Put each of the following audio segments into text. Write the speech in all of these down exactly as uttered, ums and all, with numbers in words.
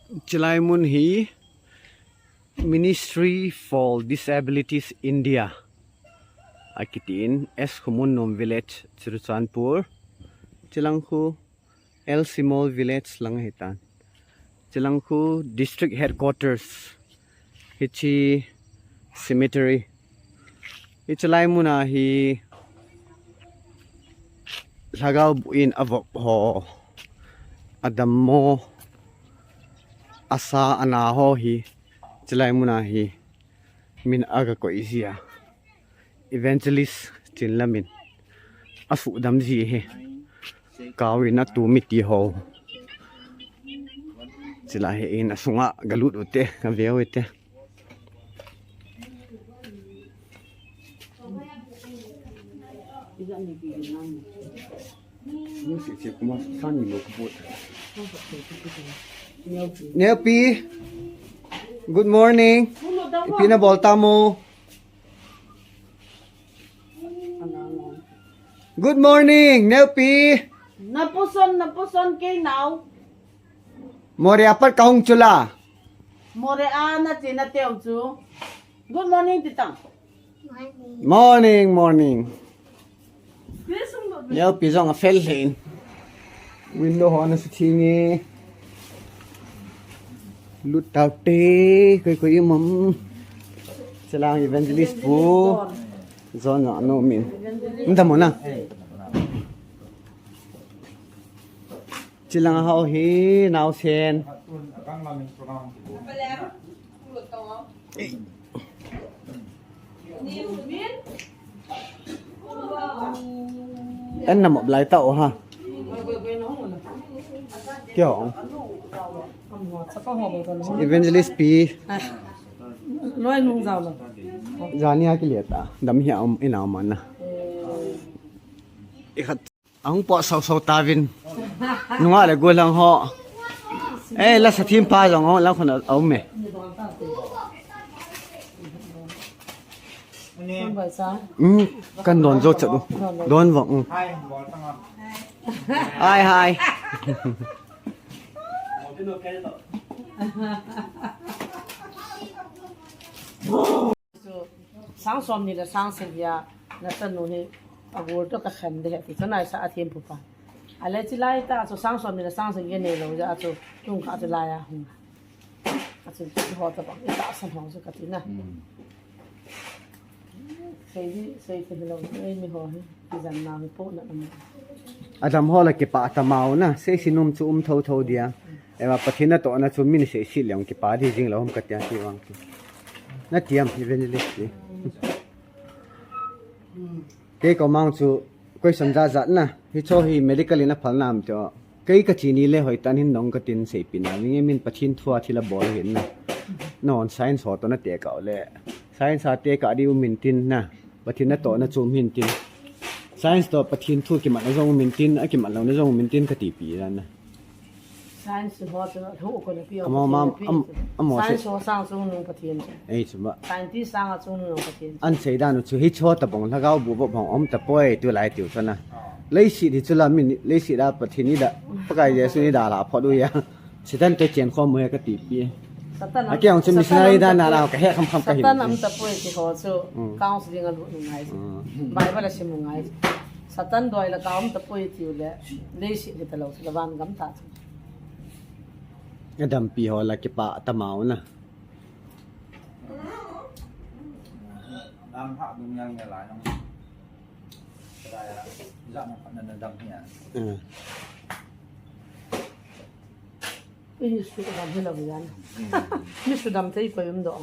Chilai mun hi Ministry for Disabilities India akitin, S Khomunnom Village, Churachandpur. Chilang khu L Simol Village lang hitan. Chilang khu District Headquarters. Hichi cemetery. Hichi lai muna hi lhagao bu in avop ho, adammo, asa ana ho hi chilai muna hi min aga koi jia. Evangelist Chinlam in asuhdam ji hi. Kau in atu miti ho. Chilai hi in asunga galut ute, gave ute. Neopi. Good morning. Ipi nabol tam o? Good morning, Neopi. Napuson, napuson kei nau. Moreh a pat kahung chu la. Moreh a nache nateu chu. Good morning, titang. Morning, morning. Neopi jong afel lheh in. Window ho ana suthing e. Lut taute, koi koi um am. Chilang Evangelist pu. John jong ana um in. Nda mo na. Chilang ho hi naosen. En na mop lai ta o ha. Kio. Evangelist pi. Loi nung jao lo. Jani a kile ta. Dam hi a um ina um na. I khat. Ahung po sau sau ta vin. Nunga le golang ho. Eh, la sa thim pa jong ho, la khun a um e. Don bai sa. Hmm, kan don jo chat u. Don vong. Hmm. Hai, hai. Chu sang som ni le sang sagi a nachanu hi agol toh kakhen ding ahi ti chu naisa athempu pa. Ale chilai ta chu sang som ni le sang sagi nei lou jeh a chu tung kha chu lai a hung. A chu ho tabang i tahsan ho chu kati na. Hmm. Sei di, sei ti lou, ei mi ho hi, ti jan na hi po na na. Adam ho la kipah tamau na, sei si num chu um tho tho dia. Ewa Pathen natohna chu min seiset leng kipah di jing lou ham katia ti vang chu. Natiam evangelist ti. Kei komang chu question jat jat na. Hicho hi medical in aphal nam tio. Kei kachi ni le hoitah in hin nong katin seipeh na. Ninge min Pathen thu a thil abol hin na. Nahon science ho toh natekah u le. Science a tekah di um intin na. Pathen natohna chu um hintin. Science toh Pathen thu kimatna jong um intin, akimat louna jong um intin kati pi dan na. Science ho chu lhu ko na pi. Amo ma, am, amo se. Science ho sang chung nung Pathen chu. Ei chu ma. Scientist sang a chung nung Pathen chu. An sei dan u chu hicho tabang lhagao bu vop hong um tapoi tulai tiu chu na. Leiset hi chu la min, leiset a Pathen ni da, Pakai Jesu ni da la phot u ya. Satan toh chen khom u he kati pi. Satan am, a kei ang chu Satan missionary am dan na tapoi. La ka he kham kham ka hin. Satan am tapoi ti ho chu. Mm. Counseling a lut ngai chu. Mm. Bible a sim ngai chu. Satan doi la ka am tapoi ti u le. Leiset hi ta lou chu la van gam ta chu. Adampi ho la kipah tamau na. Dam ha dung yang ne lai nang. Lai a, ja na phat na na dam hi a. Mm. I ni su dam hi lou yan. Mm. Ni su dam thei koi um do.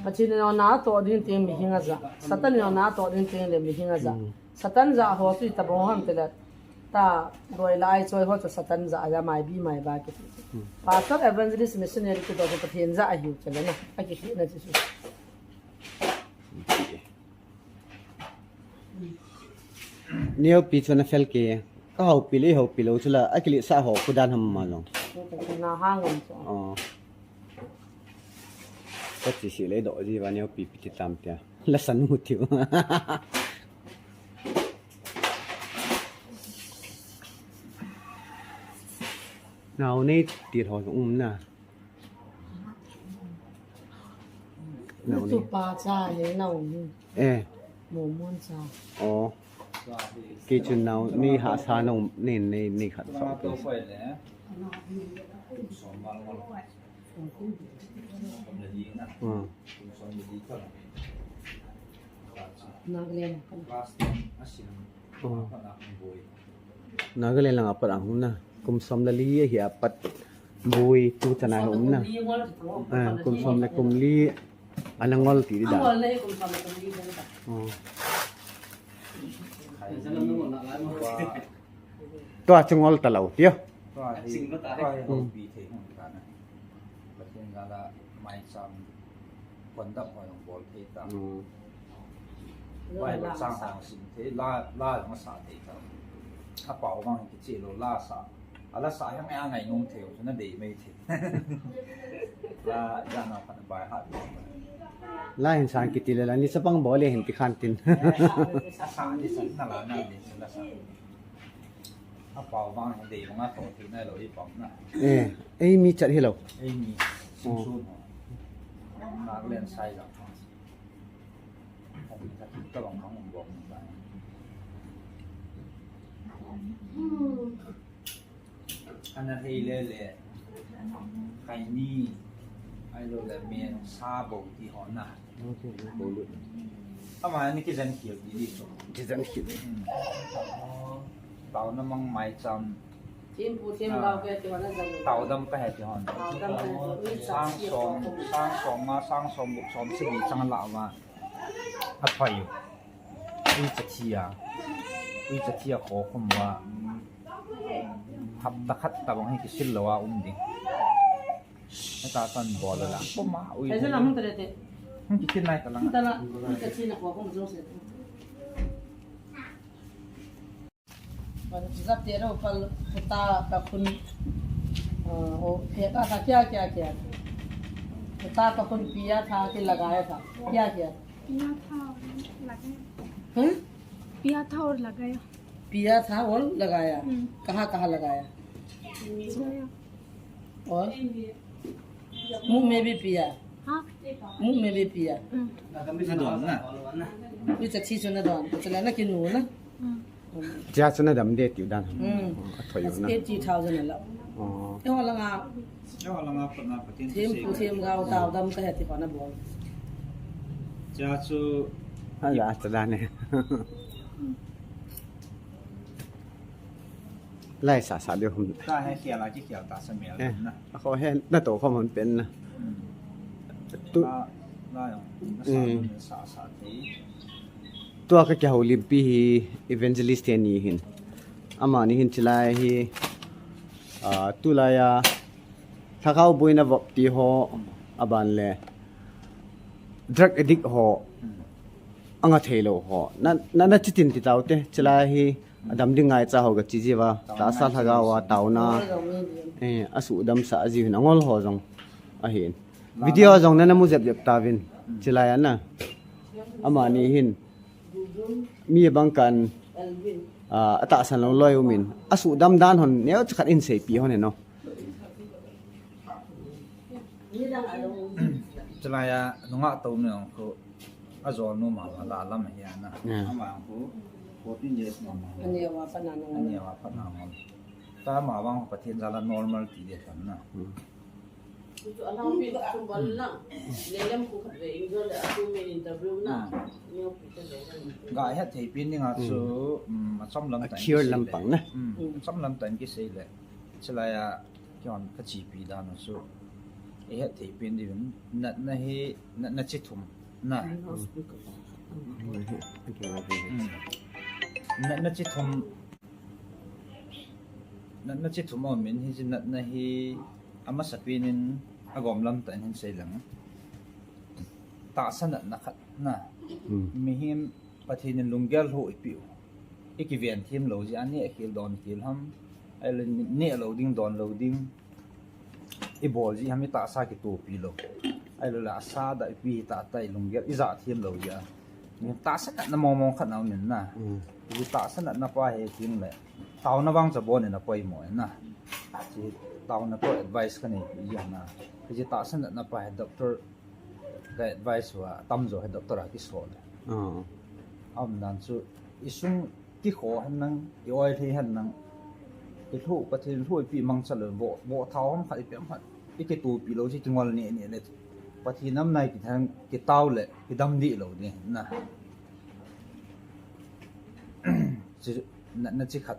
Pathen in natoh ding teng mihing aja. Satan in natoh ding teng le mihing aja. Mm. Satan ja ho chu itabang ham tile. Ta doi lai choi ho chu Satan ja aja mai bi mai ba kiti. Mm. Pastor, evangelist, missionary kiti chu Pathen ja ahiu tile na. Akiti na chu. Neopi chu na fel ke. Ka houpi le houpi lou chu la, akiletsah ho khu dan ham ma jong. Na hang am chu. Oh. Ka chi si le do ji va neopi pi ti tam tia. La san mu tiu. Nau nei ti ho um na. Nau nei. Tu pa cha he nau ni. Eh. Mo mon cha. Oh. Kei chun nau nei ha sa nau nei nei nei khat sa. Hmm. Nagaland. Oh. Nagaland langa pat ahung na. Kum som le li ahi a pat boi tu chana um na. Ah, kum som le kum li ana ngol ti di da. Oh. Tua chu ngol ta lou tio. Tua hi, tua hi houpi thei hung ta na. Pathen jal a maicham kondam ho jong bol thei ta. Bible chang ho sim thei, la, la jong sa thei ta. Apao vang kicheh lou, la sa. Ala sa hi ngai ngai nom thei, chu na dei mai thei. La, jana phat by heart. La hin sang kiti le la, ni chapang bol le hin ti khan tin. Sa ni sa na la na ni la sa. Apao vang dei vang a tho thei nai lou hi pao na. Eh, ei mi chat hi lou. Ei mi. Sum sun ho. Nagaland sai la. Ka bang bang bong ni ba. Ana hei le le. Khaini. Ahilou le men sa bou ti ho na. Ama ni kijen khel di di chu. Kijen khel. Hmm. Taona mang maicham. Thempu themgao ka he ti ho na jong. Taodam ka he ti ho na. Taodam ka he ti ho. Ui, sang som, sang som nga, sang som gup, som sagi chang la ma. Athoi u. Ui, chathi a. Ui, chathi a kho khum uva. Hapta khat tabang hi kisil lou a um ding. Heta san bol la. Poma, ui. Thei jana hung ta le te. Hung kisil nai ta lang. Hung ta la. Hung ta china ko hung jong se. Jat te ro pal puta ka khun. Oh, oh, kya, kya, kya, kya, kya? Puta ka khun piya tha ki lagaya tha. Kya, kya? पिया था और लगाया। हैं? पिया था और लगाया। पिया था और लगाया। हम्म। कहाँ, कहाँ लगाया? लगाया। और? मुंह में भी पिया। हाँ। मुंह में भी पिया। हम्म। Na don na. Ui, chathi chu na don. Chala na kinu na. Hum. Cha chu na dam de tiu dan. Hum. Athoi u na. Eighty thousand la. Oh. Eiho langa. Eiho langa pat na patin. Thempu themgao taodam ka he ti ho na bol. Cha chu. Hala, cha dan ne. Lai sa sa de hum. Ta he khel a ki khel ta sa mel na. Akho he na to khom hon pen na. Hmm. Tu. La, la jong. Na sa, hmm, sa, sa thei. Tua ka kihoulimpi hi Evangelist teni hin. Amani hin chilai hi, ah, tulai a lhagao boina vop ti ho, aban le drug addict ho, anga thei lou ho. Na, na, na chitin ti tau te, chilai hi, adam ding ngaicha ho ka chi jiu va, tahsa lhagao a, taona, eh, asudam sa a jiu hin, angol ho jong, ahin. Video jong na, na mu jep jep tauvin, chilai a na. Amani hin, mi abang kan, ah, atahsan lou loi umin. Asudam dan hon, neo chakhat in seipi hon heno. Chilai a, nungah to neo khu, ajol nu mama la lam hi ana. Yeah. Ama khu, fourteen years mama. Ani awa pa na nung. Ani awa pa na mama. Ta ama vang Pathen jal a normal ti de tan na. Hmm. Chu a lampi chu bol na. Lelem khu khat ve in jol le a tu me interview na. Hmm. Neo pi te le. Ga het thei pin ding a chu, hmm, um, achom lam tan. A cure lam pang na. Hmm. Hmm. Achom lam tan kisei le. Chilai a, kihon ka chipi dan a chu. I het thei pin ding natna hi, natna chi thum na. Hmm. Hmm. Natna chi thum. Natna chi thum a um in, hiche natna hi amasapen in agom lam tah in hin sei leng. Tahsa natna khat na. Hmm. Mihem Pathen in lunggel ho eipeh u. I kiven them lou jeh a neh khel don khel ham. Ahile neh lou ding don lou ding. I bol jeh ham i tahsa kitopi lou. Ahilou le asa da ipi hi tah tah i lunggel i ja them lou jeh a. Min tahsa natna mong mong khat na um in na. Mm. I tahsa natna pa hi ting le. Taona vang cha bon in a poimo in na. Chi Taona ko advice kanei, ijeh ham. Hiche tahsa natna pa hi doctor ka advice uva, atamjo hi doctor a kisol e. Ah. Aumdan chu, isung kikho henlang, i oil hi henlang, ilhu, Pathen lhuipi mangcha lou, vo, vo thao ham khat, ipi ham khat, ikitopi lou, chu kingol neh neh le, Pathen nam nai kithang, kitao le, kidam dih lou ding, na. Chu, na, na chu khat,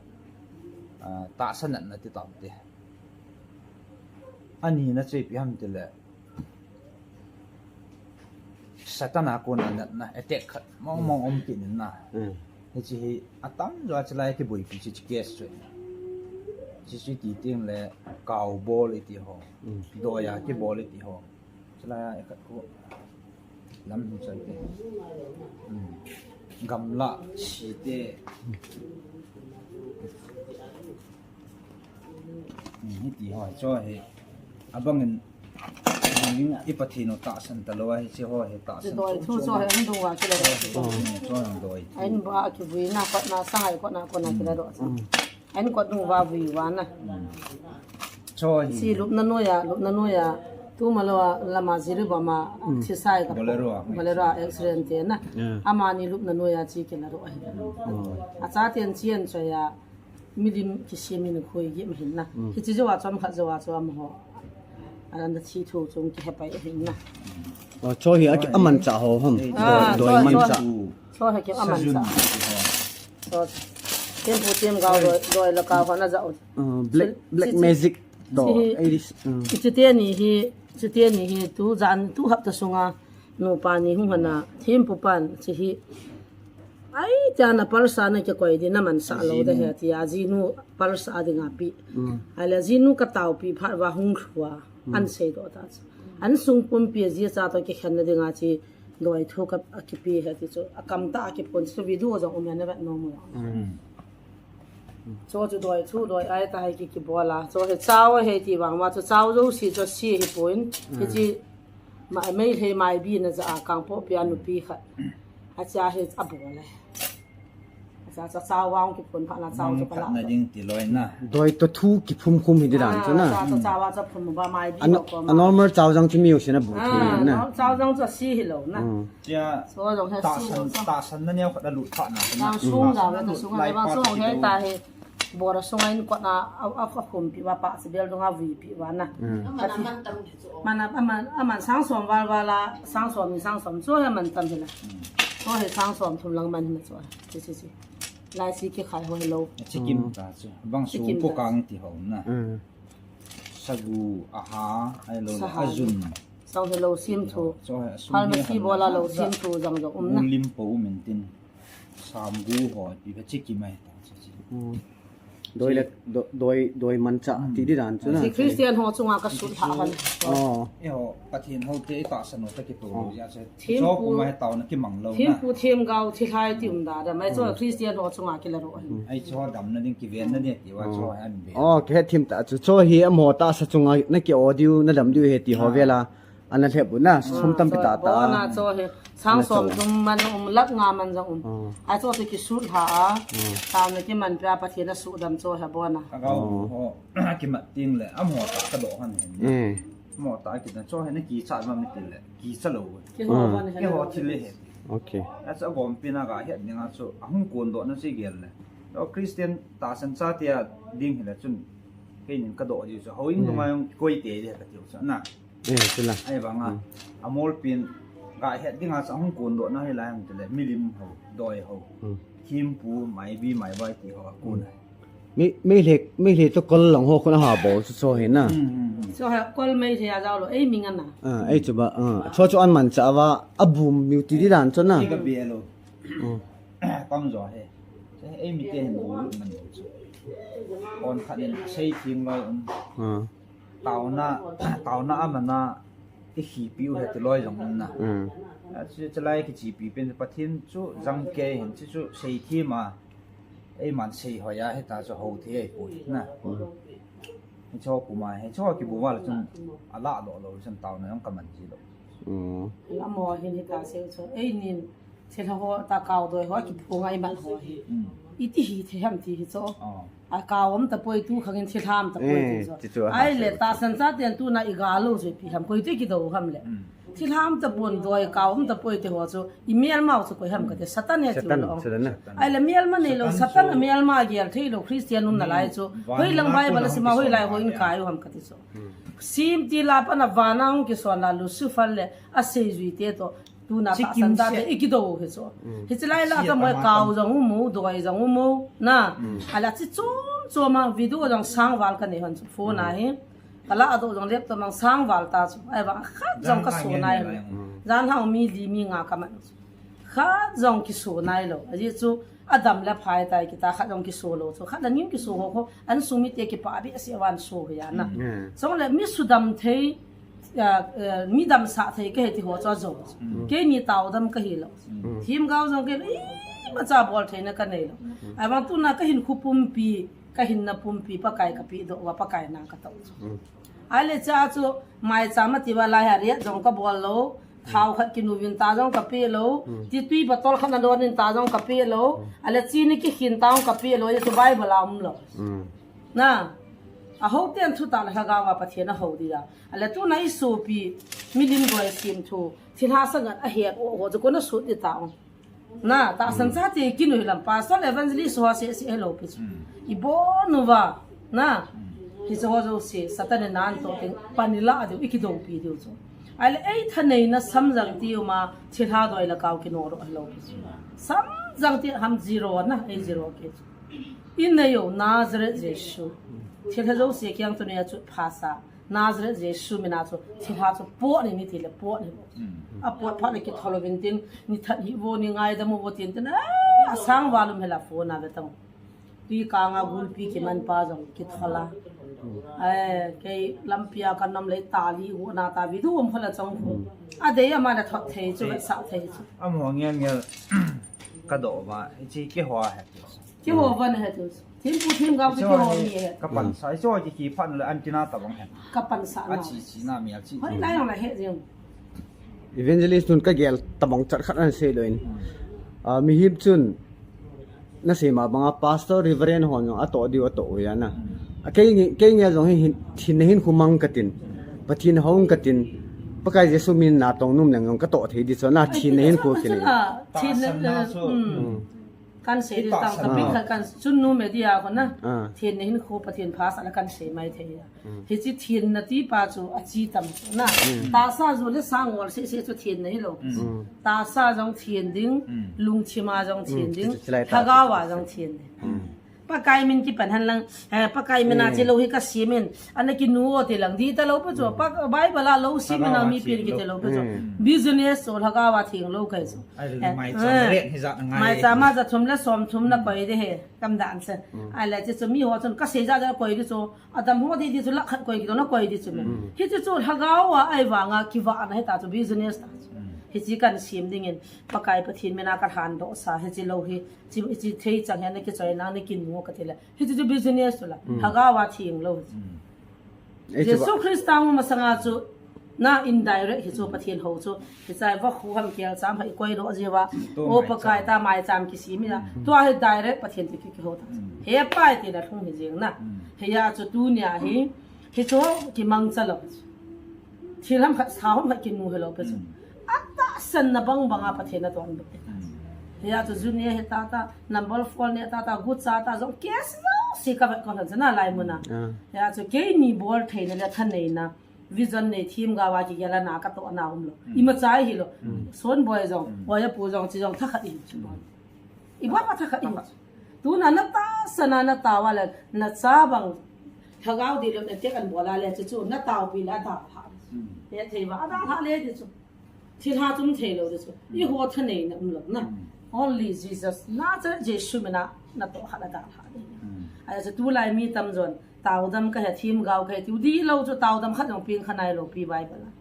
ah, tahsa natna ti taute. Ani na chu ipi ham tile, Satan a kona natna, attack khat mong mong um kit in na. Mm. Hiche hi atamjo a chulai kiboipi chu, chu case chu. Chu chu iti teng le, kao bol iti ho. Mm. Doi a kibol iti ho. Chulai a khat khu lam hung chai te. Hmm. Gamla, si te. Hmm, hiti ho, chu hi. Abang in, i Pathen u tahsan talou a, hiche ho hi tahsan. Doi thu chu hi, an dung va chu le. Hmm, chu hi doi thu. An ba kivui na, kot na, sangai kot na, kot na, kila do. Hmm. An kot nung va vui va na. Hmm. Chu hi. Si lupna noiya, lupna noiya. Tu malo a lama Jiribam a, hmm, thisai ka Bolero a. Bolero a accident te na. Yeah. Amani lupna noiya chi kila ro ahi. Hmm. Achaten chian choya. Milim kisim in khoi gim hin na. Hmm. Hiche jou a chomkhat jou a chu amaho. Alana thi thu chung kihe pai hin na. Oh, chu hi a, amanchah ho ham. Ah, doi, doi chu, manchah. Chu hi ki amanchah. Sajun. So, thempu themgao doi, doi le kao ho na jao. Uh, black, black magic. Toh, eh, this, uh. Chuteni hi, chuteni hi, tu jan, tu hapta sunga, nupa ni hung hana, thempu pan, chu hi. Ai, tia na palsa na kikoi di na mansah lou da he, tia, jinu palsa dinga pi. Mm. Ahile, jinu ka taopi phat uva hung lhua, mm, an seidoh ta chu. An sung pumpi a ji a cha toh kikhenna dinga chu, Doi thu ka, akipe hi ti chu, akamtah a kiphon chu video jong um e, na vet nom u. Mm. Chu chu doi thu, doi ai ta hi ki, kibol a. Chu hi chao hi ti vang uva chu chao jouse chu asi hi pon. Mm. Hiche ma, Meitei Maibi na ja a Kangpokpi a nupi khat. Acha hi abol e. Cha, cha, chao vang kiphun phat na, chao chu kala. Mang phat na ding ti loi na. Doi toh thu kiphum khum hi di dan chu na. Ah, cha, cha, chao a cha phum ba mai di. A no-, ko ma. A normal chao jang chu mi u sina bu thei na. Ah, no, chao jang chu asi hi lou na. Mm. Chia, so jong he tahsan, tahsan na neo khat a lut phat na. Jang sung jao le ta sung a le ba sung he ta he. Bora sung a in kot na a, a, a phum pi ba pa si bel dung a vui pi ba na. Mm. Aman, aman tam di chu. Man, aman, aman sang som val val a, sang som ni sang som chu he man tam hi la. Mm. Chu he sang som thum lang man hi na chu. Chi, chi, chi. Lai si kikhai ho hilou. Chikim ta chu. Bang su ko kang ti ho na. Mm. Sagu, aha, ahilou le, ajun. Sang hilou sim thu. Pharmacy bola lou sim thu jang jong um na. Lim po um in tin. Samgu ho, ipi ka chikim ai ta chu chi. Mm. Doi le, do-, doi, doi manchah ti di dan chu na. Chi Christian ho chunga ka sut lha hon. Oh. Eiho, Pathen ho te i tahsan u ta kitu lu ya che. Thempu. Chu kuma he taona kimang lou na. Thempu themgao thilhai ti um da da. Mai chu Christian ho chunga kila ro ahi. Ai chu damna ding kivenna ding ti va chu an be. Oh, kihe thim ta chu. Chu hi amaho tahsa chunga na ki audio na dam diu he ti ho vela. Ana lhep u na, sum tampi ta ta. Bona chu hi, sang som thum man um, lakh nga man jong um. Ah. A chu chu kisut lha a. Ah. Taona kiman pia Pathen a sudam chu hi bona. Ka gao ho, kimat ting le, amaho ta ka doh han hen. Eh. Amaho ta kina chu hi na kicha mam ni ti le, kicha lou. Kiho ban hen. Kiho thil le hen. Okay. A chu agompi na ga het ding a chu, ahung kondoh na chu gel le. Lo Christian tahsan cha tia ding hi le chun, keinin ka doh diu chu, houin dunga jong koi te di ka tiu chu na. Eh, chu la. Ahivanga, amolpin, ga het dinga chu ahung kondoh na hi lai hung ti le, milim ho, doi ho. Hmm. Thempu, Maibi, Maibai ti ho, akon. Mi, Meitei, Meitei chu kol lang ho khun aha bol chu chu hi na. Hmm, hmm, hmm. Chu hi kol Meitei a jao lou, ei mi nga na. Ah, ei chu ba, ah. Chu chu an manchah uva, abum miu ti di dan chu na. Ei ka be lou. Hmm. Pang jo he. Ei mi te hin bu man chu. On khat in sei thim loi um. Ah. Taona, taona amana i khipi u he ti loi jong um na. Mm. A chu, chu lai kichipi pen Pathen chu jang kei hin chu, chu sei thim a. Eiman sei hoi a hita chu ho thei ai poi na. Mm. Hicho kuma, hicho kibu val chun ala lo lo chun taona jong kaman ji lou. Mm. Lamo hin hita sei chu. Einin thil ho ta kao doi ho kiphung a iman ho hi. Mm. Iti hithei ham ti hi chu. A kau um tapoi, tu khangin thilha um tapoi ti chu. Ahile tahsan chaten tuna iga lou chu ipi ham, koi ti kidou ham le. Thilha um tapon, doi kau um tapoi ti ho chu imelmau chu koi ham kati, Satan ahi ti lou. Ahile melma neilou, Satan amelma gel theilou Christian um nalai chu. Hoilang Bible a sima, hoilai ho in kai u ham kati chu. Sim ti la pana vana hung kison la Lucifer le aseijuite toh. Tuna tahsan chaten ikidou hi chu. Hiche lai la ka moi kau jong umu, doi jong umu. Na. Ahile chi chom chom a video jong sangval kanei hon chu phone a hi. Kala ado jong laptop mang sangval ta chu. Ahivang khat jong kaso nailou. Jan hao mi li mi nga kaman chu. Khat jong kiso nailou. Ajeh chu adam le phai tai kita, khat jong kiso lou chu. Khat le ni kiso ho ho. An sung mite kipah behseh a vang so hi a na. Chule mi sudam thei, midam sah thei kahi ti ho chu ajou. Keini taodam kahi lou. Themgao jong kei imacha bol theina kanei lou. Ahivang tuna kahinkho pumpi, kahinna pumpi Pakai kapeh doh uva, Pakai nang katou chu. Ahile cha chu maicham a ti uva lai ha riat jong kabol lou. Thao khat kinu vin ta jong kapeh lou. Ti tui bottle khat nadon in ta jong kapeh lou. Ahile chini kikhin ta jong kapeh lou. Ajeh chu Bible a umlou. Na. Ahou ten thutah le lhagao a Pathen ahou dia. Ahile tuna isopi, milim doi sim thu, thilha sangat ahet ho ho chu kona sut di ta ong. Na, tahsan chate kinu hilam, pastor evangelist ho seh seh hilou pi chu. Ibon uva, na. Hiche ho jouse Satan in natoh teng pan ilah diu, ikidoupi diu chu. Ahile eithaneina samjang ti uma, thilha doi le kau kinodoh hilou pi chu. Samjang ti ham zero na, ei zero kei chu. Inei u Nazareth Jesu. Thilha jouse kiang tuni a chu phasa. Nazareth Jesu mina chu thilha chu pot ni, niti le pot ni. Apot phat le kithol uvin tin, nithat hih uvo, ni ngaidam uvo tin tin, eh, asangval um hela phone a ve tang. Tui kanga gulpi kiman pa jong kithol a. Eh, kei lampi a kanom le tali hu na ta video um phala chang khu. Adei ama le thot thei chu, vetsah thei chu. Amo ngel ngel kadoh uva, hiche keiho a he. Keiho vang ahi tu. Thempu themgao chu keiho mi ahi. Kapansa, hiche kiki phat le antenna tabang ahi. Kapansa na. Achi chi na mi achi. Hoilai jong la he jeng. Evangelist tun kagel tabang chat khat ahin sei lou in. Ah, mihem chun nasei ma banga pastor, reverend hon jong atoh diu atoh u ahi na. Ah, kei nge, kei nge jong hi hin, thinna hinkho mang katin. Pathen hou katin. Pakai Jesu min natong nom leng jong katoh thei di chu na, thinna hinkho kini. Thinna, thinna chu. Kan sei di tang, topic khat kan chun nu media ko na. Thinna hinkho Pathen phasah la kan sei mai thei a. Hiche thinna ti pa chu achi tam na. Tahsa jo le sa ngol seh seh chu thinna hilou. Tahsa jong thin ding, lungthim a jong thin ding, lhagao a jong thin ding. Pakai min kipan hen lang, eh, Pakai min a chi lou hi kasem in, ana kinu o ti lang di talou pi chu, pa, Bible a lou sim in a mi pin kiti lou pi chu. Business chu lhagao a theng lou kahi chu. Maicham a ja thum le som thum na koi di he, kam dan se. Ahile chi chu mi ho chun kasei ja ja koi di chu, adam ho di di chu lakh khat koi kiti na koi di chu me. Hiche chu lhagao a ahivang a kivah na hita chu business ta chu. Hiche kan sem ding in, Pakai Pathen min a kalhan doh sa, hiche lou hi, chi, chi thei chang hen na kichoi nang na kinu kati le. Hiche chu business chu la. Lhagao a theng lou. Jesu Christa hung masanga chu na indirect hi chu Pathen hou chu. Hiche a vakhu ham kelcham ham ikoi doh jeh uva. O Pakai ta maicham kisem a. Tua hi direct Pathen toh ki, kihou ta. He Pai ti la lhung hi jeng na. Hia chu tunia hi. Hichu kimangcha lou. Thil ham khat, sa ham khat kinu hilou pi chu. Atahsan na bang banga Pathen natoh be. Hia chu junior hi tata, number four ne tata, gucha ta jong case jouse kavet kon han chana lai muna. Hia chu keini bol theina le thaneina, vision nei themgao a kigel a na katoh na umlou. Imacha hilou. Son boi jong, boi a pu jong chi jong thakhat ihi chu. Ibol ma thakhat ihi chu. Tuna natahsan a natao a le, nacha bang, lhagao di lou na te kan bol a le, chu chu, nataopi le adalha. Hethei va, adalha le di chu. Thilha chu um thei lou di chu. Eiho thaneina umlou na. Only Jesus, Nazareth Jesu min a natoh khat adalha di. Ahi chu tulai mi tamjon. Taodam kahi, themgao kahi, tiu di lou chu taodam khat jong peng kha nailou pi Bible a.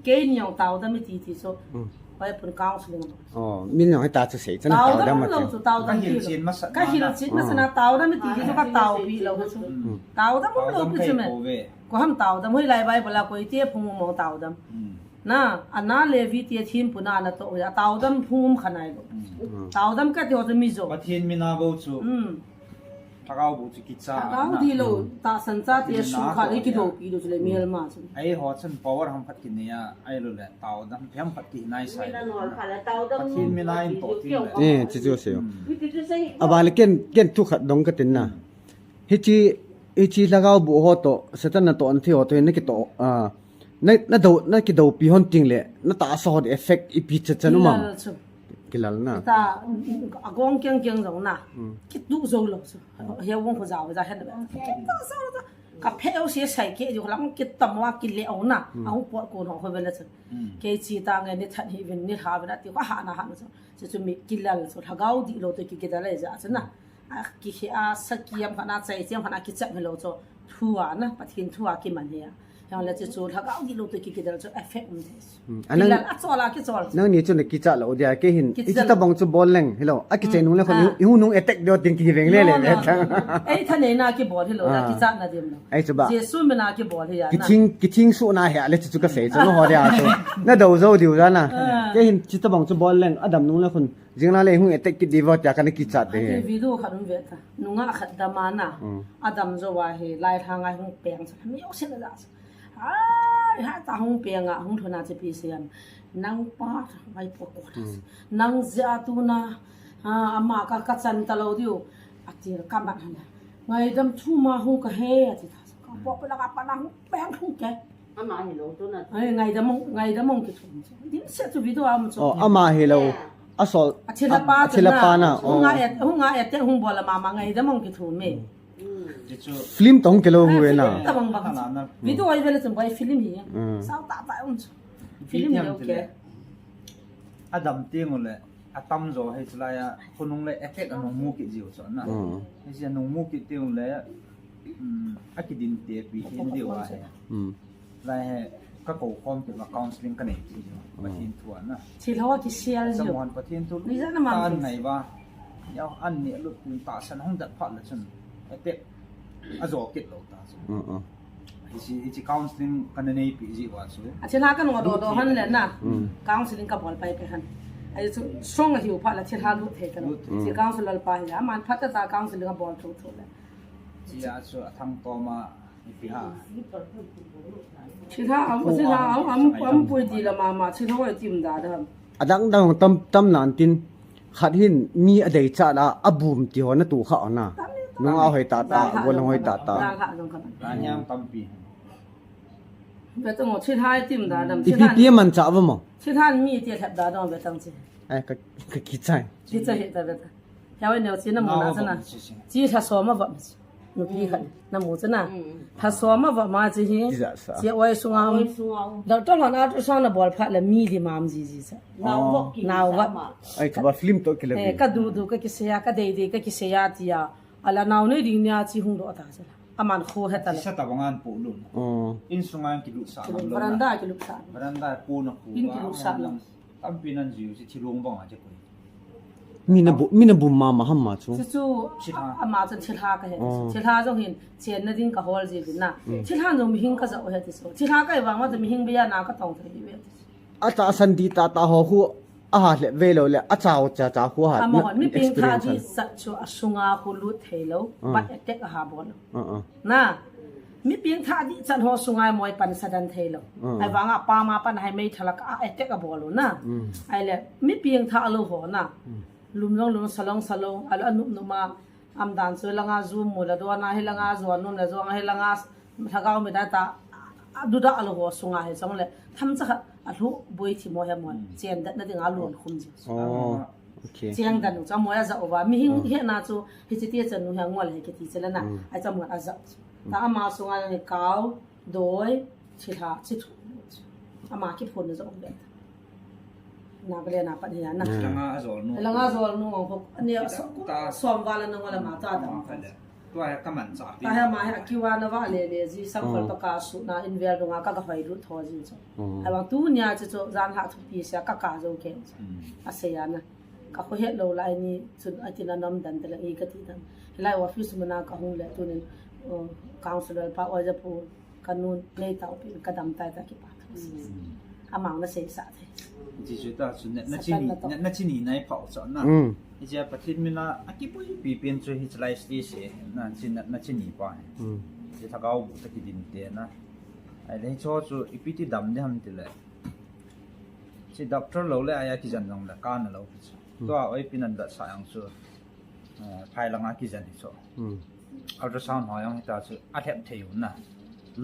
Keini jong taodam iti ti chu. Hoi pun counseling. Oh, min jong hita chu sei chana taodam lou chu, taodam ti lou. Kahilchet masat na taodam iti ti chu kataopi lou chu. Taodam lou pi chu me. Ko ham taodam, hoilai Bible a koi te phung mo taodam. Na, ana Levi te thim puna ana to ya, taodam phum khanai lo. Taodam ka ti ho chu mi jo. Pathen mina bo chu. Hmm. Lhagao bu chu kicha. Lhagao dilo, tahsan cha te su kha le kidopi lo chu le mi hel ma chu. Ai ho chun power ham khat kinei a, ai lo le taodam ham khat kinai sai. Pathen mina in to ti le. Eh, chi chu se. Aba le ken, ken thu khat dong ka tin na. Hichi, hichi lhagao bu ho to, Satan na to an thi ho to, na kito, ah, na, na do, na kidopi hon ting le, na tahsa ho effect ipi cha cha nu ma. Kilal chu. Kilal na. Ta, agong kiang kiang jong na. Kitu jo lo chu. He wong ko jao ja he na. Kitu jo lo chu. Ka phe o se sai ke jo lang kitam wa kile o na. Ahung pot ko no ho vela chu. Kei chi ta nge ni that hi vin ni ha vin ati ko ha na ha na chu. Chu chu mi kilal chu lhagao dilo to ki kidal le ja chu na. A, ki he a, sa ki am khana, chai chi am khana, ki chat hilo chu. Thu a na, Pathen thu a ki man he a. Yang le chu chu, lhagao dilo to ki kidal chu, effect um the. Hmm. Anang, kilal a chol a, ki chol. Nang ni chu na ki chat lo dia, ke hin, kichi tabang chu bol leng, hilo. A ki chai nung le khon, i hu nung attack deo ting ki veng le le. Ei tha nei na ki bol hilo, na ki chat na dim lo. Ai chu ba. Jesu mina ki bol he a na. Ki thing, ki thing su na he a le chu chu ka sei chu, no ho dia chu. Na do zo diu da na. Ke hin, chi tabang chu bol leng, adam nung le khon. Jing la le hung attack kit diu va tia kana kichat de. Ati video khat hung ve ta. Nunga khat dam a na. Adam jo wa he lai tha ngai hung peng sa. Mi yok se la. Ai, ha ta hung peng a, hung thona che pi se an. Nang pa, vai po ko ta. Nang ja tu na. Ha, ama ka ka chan ta lo diu. Ati ka mat han. Ngaidam thu ma hung ka he, ati ta. Ka po pe la ka pa na hung peng hung ke. Ama hi lo chu na. Ai, ngaidam mong, ngaidam mong kithum chu. Dim se chu video am chu. Oh, ama hi lo. A sol. A thilha pa, a thilha pa na. Hung a et, hung a et te hung bol a mama ngaidam mong kithum me. Film tong ke lo hu e na. Film tong bang. Video ai vele chun bai film hi. Sao ta ta um chu. Film hi okay. Adam ting le. Atam jo hei chulai a, khonung le effect anung mu kit jiu chu na. Hei si anung mu kit tiu le, um, a kidin te pi hin diu a he. Lai he, ka ko khom kit va counseling ka nei ti jiu. Pathen thu a na. Thilha ki share jiu. Samuan Pathen thu. Ni ja na ma. An nei va. Ya an ni lut ta san hong dat phat le chun. Effect. A jo kit lo ta chu. Hichi, hichi counseling kana nei pi ji wa chu. A thilha ka nung a do do han le na. Counseling ka bol pai pe han. Ai chu strong a hiu pha la thilha lut thei ka lo. Chi counselor pa hi a man phat ta counseling a bol thu thu le. Chi a chu a thang to ma ipi ha. Thilha am, thilha am, am, am pui di la mama, thilha oi tim da da. Adang dang tam, tam nan tin. Khat hin mi a dei cha la, a bum ti ho na tu kha na. Nung a hoi ta ta, gol hoi ta ta. Lanyang tampi. Be tong thil hai tim da dam. Ipi pi man cha va mo. Thil han mi ti lhep da dong be tang chi. Ai ka, ka ki chai. Ki chai ta be ta. Ya wai neo chi na mo na cha na. Chi tha so ma va. Nupi khat, na mu chu na. Tha so ma va ma chi hi. Chi oi sunga. Doctor hon ultrasound na bol phat le mi di mam ji ji cha. Nau va. Ai, ka ba film to kila. Eh, ka du du ka kisei a, ka dei dei ka kisei a tia. Ala nau nei ding nia chi hung do ta cha. Aman kho he ta le. Sa ta bangan pu lu. Oh. In sunga ki lu sa. Veranda ki lu sa. Veranda pu na pu. In ki lu sa. Tampi nan jiu si thilung bang a che koi. Mina bu, mina bu ma ma ham ma chu. Chu chu, ama chun thilha ka he. Thilha jong hin, chen na ding ka hol ji din na. Thilha jong mihing ka ja u he ti chu. Thilha ka vang ma chu mihing bia na ka tong thei ve ti chu. A ta san di ta ta ho khu, a ha le ve lo le, a chao cha cha khu ha. Ama hon mi ping tha di sa chu a sunga khu lut thei lo, ba attack a ha bol. Na, mi ping tha di chan ho sungai moi pan sa dan thei lo. Ai vanga pa ma pan hai mei thalak a attack a bol lo na. Ai le, mi ping tha lo ho na. Lum long lum salong salong, alo anum numa, am dan so langa zu mu la do na hi langa zo num la zo hi langa lhagao mi da ta, a du da lo ho sunga hi song le, tham cha kha, a lu boi thi mo he mo, chen dat na ding a lon khum ji. Oh, okay. Chiang dan u cha mo ya za u va, mihing he na chu, hi chi ti cha nu he ngol he ki ti cha la na, a cha mo a za. Ta ama sunga hi kau, Doi, thilha, chi thu. Ama ki phun na jong be. Na bele na pat hi na. Langa a jol nu. Langa jol nu ngong ko. Ani a so, ta, som vala na ngola ma ta da. Tua he ka man cha pi. Ta he ma he a kiwa na va le le ji sang khol to ka su na in vel dunga ka ka hoi lut tho ji cho. Ai wang tu nia chi cho jan ha thu pi sia ka ka jo ke. A se ya na. Ka kho het lo lai ni chun a ti na nam dan te la i ka ti dan. Lai office ma na ka hung le tu ni, uh, councillor pa o ja pu. Ka nun nei tau pi ka dam tai ta ki pa. Amang na sei sa the. Ji ju ta chu ne na Satan chini na to. Ne na chini nai phau cha na. Mm. Ijia Pathen mina a kipuipi pen chu hi chalai sti se na chin na chini pa. Mm. Ji thagau bu ta kidin te na. Ai le cho chu ipi ti dam de ham ti le. Chi doctor lo le aya kijan jong le ka na lo chu. Mm. Tua oi pi nan da sa yang chu. Eh, phai langa kijan hi chu. Mm. Ultrasound ho jong hita chu a lhep thei u na.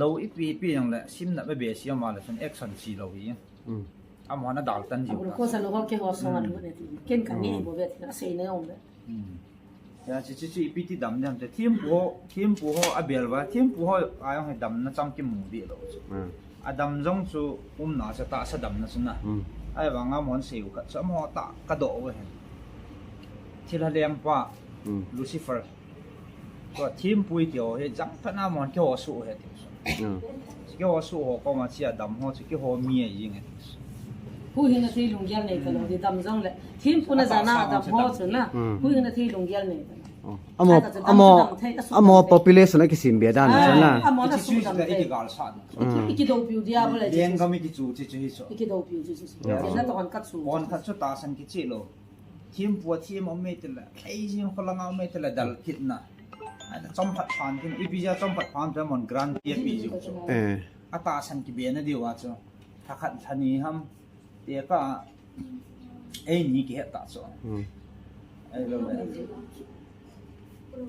Lo ipi ipi jong le simna be be si ma le chun action chi lo hi. Mm. Amahon adal tan jiu ta. Ko sa lo ke ho so ngan ne ti. Ken ka ni bo be ti na sei na jong be. Mm. Ya chi chi chi ipi ti dam dam te thim pu ho, thim pu ho a bel va, thim pu ho a jong he dam na cham ki mu di lo chu. Mm. A dam jong chu um na cha ta sa dam na chu na. Mm. Ai vang amahon sei u khat chu amaho ta ka do u hen. Thilha leng pa Mm. Lucifer. Ko thim pui ti ho he jang pha na amahon ki ho su he ti chu. Mm. Ki ho su ho ko ma chi a dam ho chu ki ho mi a jing he ti chu. Hu hin a thei lunggel nei ka lo, di dam jong le. Thim pu na jana dam ho chu na. Mm. Hu hin a thei lunggel nei ka lo. Oh. Amo, Ata chu dam amo, chu dam thei, a su amo dam thei. Population a kisim be dan Ah, chu na. Amo na Kichi su chu dam ta thei. Iki gal sa. Iki, Mm. iki do piu dia bo le. Leng ga mi ki chu chi chi hi chu. Iki do piu chi chi. Yeah. Ki na to han ka chu. Kon khat chu ta san ki chi lo. Thim pu a thim om me te la. Thei jing ko la nga om me te la dal kit na. Ai chom phat phan kin. Ipi ja chom phat phan te mon grant ye pi ju chu. Eh. Ata san ki be na di wa chu. Tha khat tha ni ham. Te ka, ei ni ki het ta chu. Hmm. Ai lo le.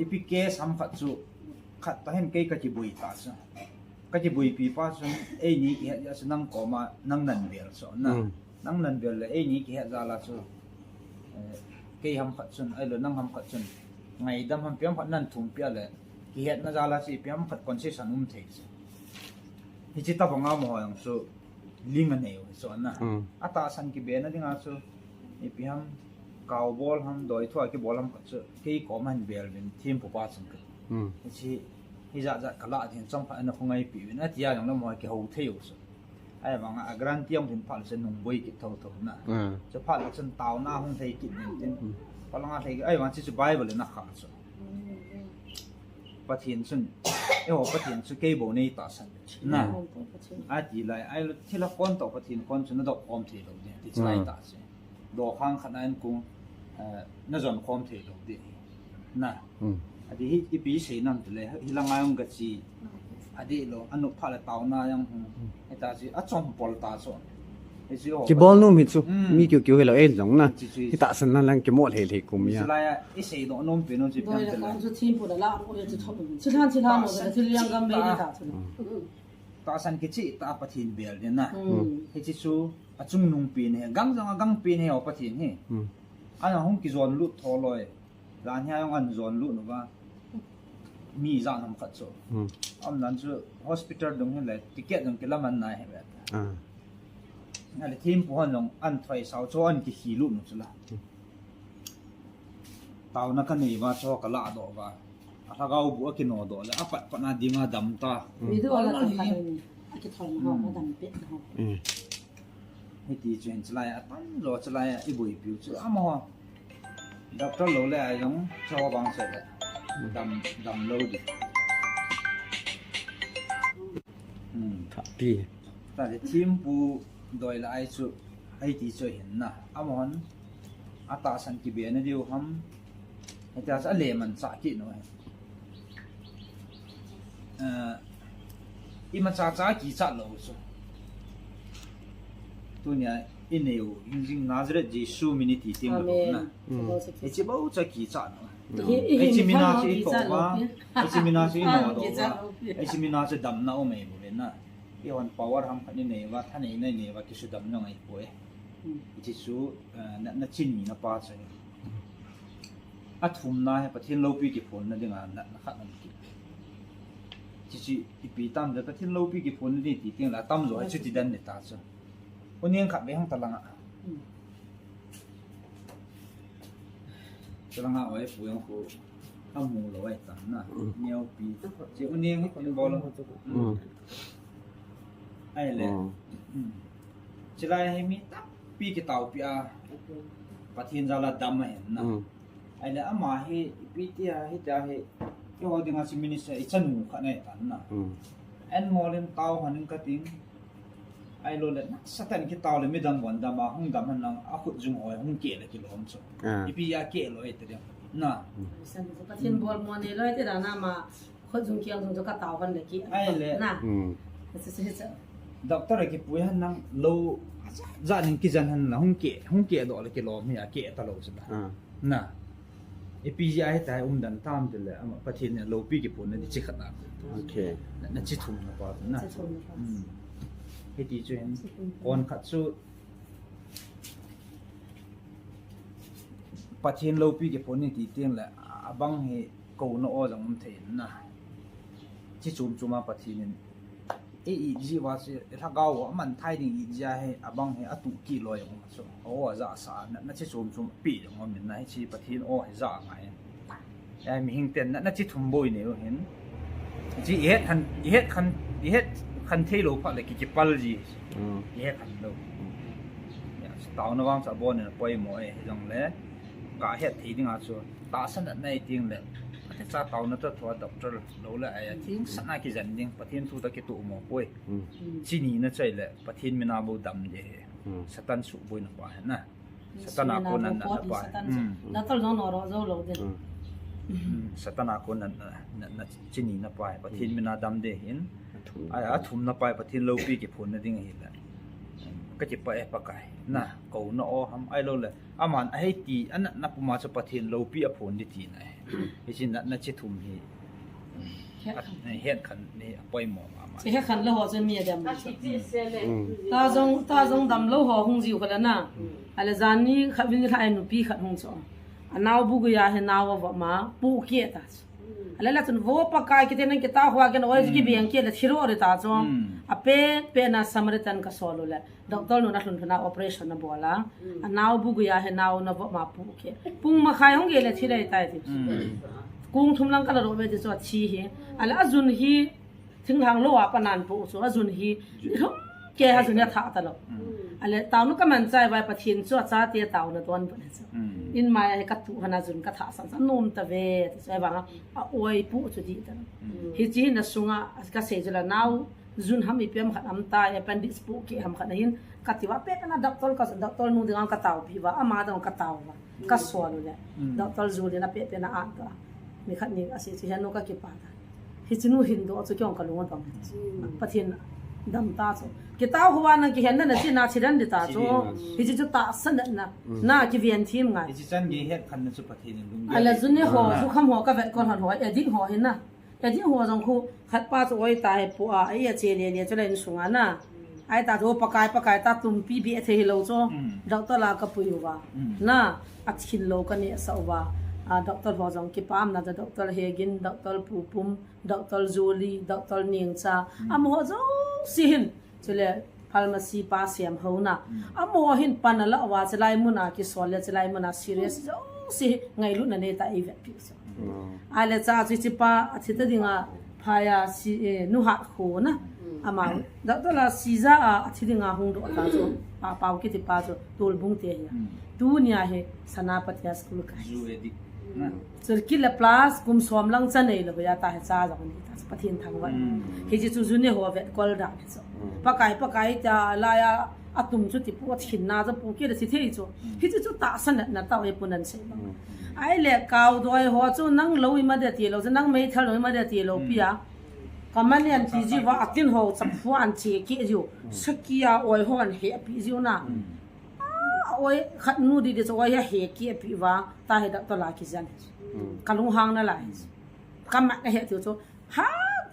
Ipi ke sam khat chu, khat ta hen kei ka kibui ta chu. Ka kibui pi pa chu, ei ni ki het ja chu nang koma, nang nan bel chu. Na, Hmm. nang nan bel le, ei ni ki het ja la chu. Eh, kei ham khat chun, ai lo nang ham khat chun. Ngaidam ham piam khat nan thum pia le, ki het na ja la chu, piam khat concession um thei chu. Hichi ta banga mo yang chu, ling a nei u hi chu na. Mm. A tahsan kibena dinga chu, ipi ham, kau bol ham, doi thua kibol ham khat chu, kei koma hin bel vin, thim pu pa chun ka. Mm. Hichi, hi ja ja ka la din chom khat ana khongai pi vin, a tia jong le mo ki ho thei u chu. Ai vang a grant tiang din pha le chu nung boi kit tho tho na. Mm. Chu pha le chun tau na hung thei kit vin tin. Mm. Pha langa thei, ai vang chi chu Bible na kha chu. Pathen chun, eiho Pathen chu kei bou nei tahsan. Na. Mm. Ati lai, ai lo, thilha kon toh Pathen kon chu na dop khom thei lou ding, ti chulai Mm. ta se. Dokhang khat na en kung, eh, na jon khom thei lou ding. Na. Mm. Ati hi, ipi sei nam ti le, hi la ngai ung ka chi. Ati lo, anu pha le tau na yang hung. Mm. Eta chi, a chom pol ta so. Kibol nom hi chu, Mm. mi kiu kiu hi lo, ei jong na. Chi, chi, Hi tahsan na lang kimo lhei lhei kum ya. Chulai a, i sei doh nom pi nom chi Doi pian la te la. Kong chu thim pu la la, o le chu thop. Chi than, chi than, mo Tahsan le, chi liang gam be chi ni ta. Ta chu. Mm. Tahsan kichi ta Pathen bel din na. Mm. Hichi chu, a chungnung pi ni, gang jong a gang pi ni, o Pathen hi. Mm. Ana hung kijon lut tho loi. Lan hia jong an jon lut nu va. Mi jan ham khat chu. Hmm. Am nan chu hospital dung hin le ticket dung kilam an nai he ve. Ah. Nga le thim pu hon jong an thoi sao chu an ki hi lut nu chu la. Hmm. Tau na ka nei va chu ka la do va. A lhagao bu a ki no do le a pat pat na ding a dam ta. Hmm. Video la tam ka ni. A ki thoi na ho, Hmm. a dam pe na ho. Hmm. Hiti chu hin chulai a tam jo chulai a i bui piu chu amaho. Doctor lo le ai jong cho bang se le. Dam, dam lo di. Hmm. Tha pi. Ta le thim pu doi la ai chu ai ti chu hin na. Amahon a tahsan kibena diu ham. Hiti a chu a le man cha ki no. Eh, imacha cha kichat lou chu. Tunia i neo, hingjing Nazareth Jesu min i ti ting lou na. Amen. Mm. Hichi bou cha kichat lou. Hi, hi, Hichi hi, mina hi, chu i hi, to cha va. Lou. Hichi mina chu i no do va. Kichat lou. Hichi mina chu damna um ei bou ve na. I hon power ham khat i nei va, thaneina i nei va, kisudam jong ahi poi. Mm. Hichi chu, eh, na, na chin mi na pa chu. A thumna hi Pathen loupi kiphonna dinga natna khat um kit. Chuche ipi tam le Pathen loupi kiphonna ding ti teng le atam jo hi chuti dan ni ta chu. U Neng khat be hung ta langa. Hmm. Chu langa oi pu jong khu amu lou ahi ta na. Hmm. Neo pi. Chu U Neng hi kin bol. Hmm. Ahile. Hmm. Hmm. Chulai hi mi tampi kitaopi a Pathen jal a dam ahin na. Hmm. Ahile ama hi ipi tia hitia hi, eiho dinga chu minister i chanu khat ahi tan na. Hmm. An ngol in tao hon in kating. Ahilou le, na, Satan kitao le midang bon dam a, hung dam hen lang, akhut jung ho hung keh le kilom chu. Ah. Ipi a keh lou e ti ding. Na. San chu Pathen bol mo nei lou e ti dan a ma, khut jung kiang jung chu katao hen le ki. Ahile. Na. Hmm. Sa, sa, sa. Doctor a kipui hen lang, lou, ja ning kijen hen lang, hung keh, hung keh doh le kilom hi a keh talou chu ta. Ah. Na. Ipi jeh a hitia hi um dan tam ti le, ama Pathen in loupi kiphonna di chi khat na. Okay. Na, na chi thum na pa na. Chi thum na pa. Hmm. Hiti chu hin, kon khat chu Pathen loupi kiphonna ti teng le, abang hi kouna aw jong um thei na. Chi chom chom a Pathen in Ei, i, ji va si, i lhagao a man thai ding i jia he, abang he, atu ki loi ang so. O, ja sa, na, na chi chom chom pi ding o min na hi chi Pathen o he ja ngai. Ai, mihing ten, na, na chi thum boi ne o hin. Chi i het khan, i het khan, i het khan thei lou pha le ki, kipal ji. Mm. I het khan lou. Ya, taona vang sa bon ne poimo e, jong le. Ka het thei ding a chu. Tahsan na nei ting le. Ati cha taona ta thua doctor lou le ai a thing sana kijen ding, Pathen thu ta kituh mo poi. Hmm. Chini na chai le, Pathen mina bou dam de he. Hmm. Satan suhboina pa he na. Satan a kon natna pa he. Satan. Hmm. Doctor jong no ro jou lou de. Hmm. Hmm. Satan a kon natna, na, na chini na pa he. Pathen mina dam de hin. Athum. Ai, athum na pa he, Pathen loupi kiphonna ding hi le. Ka kipah e Pakai. Na, kouna o ham ahilou le. Aman ahei ti, a natna puma chu Pathen loupi aphon di ti na. Hichi natna chi thum hi. He khan. A, he khan ni apoimo mama. Chi he khan lou ho chu mi adam. Mm. Ta jong, ta jong dam lou ho hung jiu khala na. Mm. Ale jan ni khat vin khat nupi khat hung chu. Anao bu guya he nao va ma pu ke ta chu. Mm. Ale la chun vo Pakai kiti nang kita hua ken oi ki beng ke le thiro re ta chu. Mm. Ape, pe na Samaritan ka solo le. Doctor nu na lhun lhun a operation na bol a. Mm. Anao bu guya he nao na vo ma pu ke. Pung ma khai hung ge le thi le tai ti. Mm. Kung thum lang ka la ro ve ti chu athi hi. Ala ajun hi thinglhang lou a pa nan pu chu ajun hi. Lhum ke ha jun ya tha ta lou. Mm. Ale tao nu ka man chai vai Pathen chu acha te tao na don pa ne chu. Mm. In mai he ka tu hana jun ka tha san san nom ta ve ti chu ai vang a oi pu chu di ta. Mm. Hichi na sunga ka sei chu la nao Jun ham ipi ham khat ham ta, appendix pu ke ham khat na hin, ka ti va, pe pe na doctor ka, doctor nu ding ang ka tao pi va, ama ding ka tao va, ka sual u le. Mm. Doctor Julie na pe pe na a ta. Mi khat ni a si chi hen nu ka kipa ta. Hi chi nu hin do chu kyong ka lung dong. Mm. Pathen dam ta chu. Ki tao huwa na ki hen na na chi na chi dan di ta chu. Chi dan. Hi chi chu tahsan na, mm, na ki vian thim ngai. Hi chi chan gi het khan na chu Pathen in lung. Ala jun ni ho, ah, ju kham ho ka vet kon hon ho, edit ho hin na. Ka ding ho jong khu, khat pa chu oi ta he pu a, ai a che le le chu la in sunga na. Ai ta chu Pakai, Pakai ta tum pi bi a thei lo chu. Mm. Doctor la ka pui uva. Mm. Na, a thin lo ka ne sa uva. A doctor ho jong kipam na, doctor Hegin, doctor Pupum, doctor Julie, doctor Ningcha. Mm. Amaho jong si hin. Chule pharmacy pa siam ho na. Mm. Amaho hin pan a la uva, chulai mun a kisol le, chulai mun a serious, mm, jouse ngailutna nei ta i vet pi chu. Mm. Ale cha chu chi pa, a thi ta ding a, phaya si, eh, nu hat kho na. Mm. Ama, doctor la si ja a, a thi ding a hung do ta chu, pa pau kiti pa chu, Tolbung te hi. Mm. Tunia hi, Sanapati a school kai. Ju edik. Mm. Churki le plus kum som lang cha nei le hoya ta he cha jong ni ta Pathen thangvah. Mm. Hi chi chu jun ni ho vet kol da ni chu. Mm. Pakai, Pakai ta la ya atum chu ti pu thin na chu pu ke le si thei chu. Mm. Hi chi chu tahsan na ta e pu nan sei ba. Mm. Ai le kau doi ho chu nang lo i ma de ti lo chu nang mei thal lo i ma de ti lo, mm, pi a. Ka man yan ti ji va atin ho cha phu an che ke ju. Mm. Sakia oi ho an he pi ju na. Mm. A, oi, khat nu di di chu oi a he ki a pi va, ta he doctor la kijen. Mm. Ka lunghang na lai. Mm. Ka mat na he tiu chu. Ha,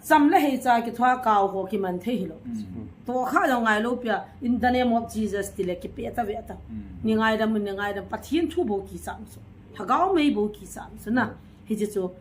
cham le hei cha kithua kau ho kiman thei hi lo. Mm. To kha lo ngai lo pia, in the name of Jesus ti le kipe ta ve ta. Mm. Ni ngaidam, ni ngaidam, Pathen thu bou kicham chu. Lhagao mei bou kicham chu na. Mm. Hi chi chu,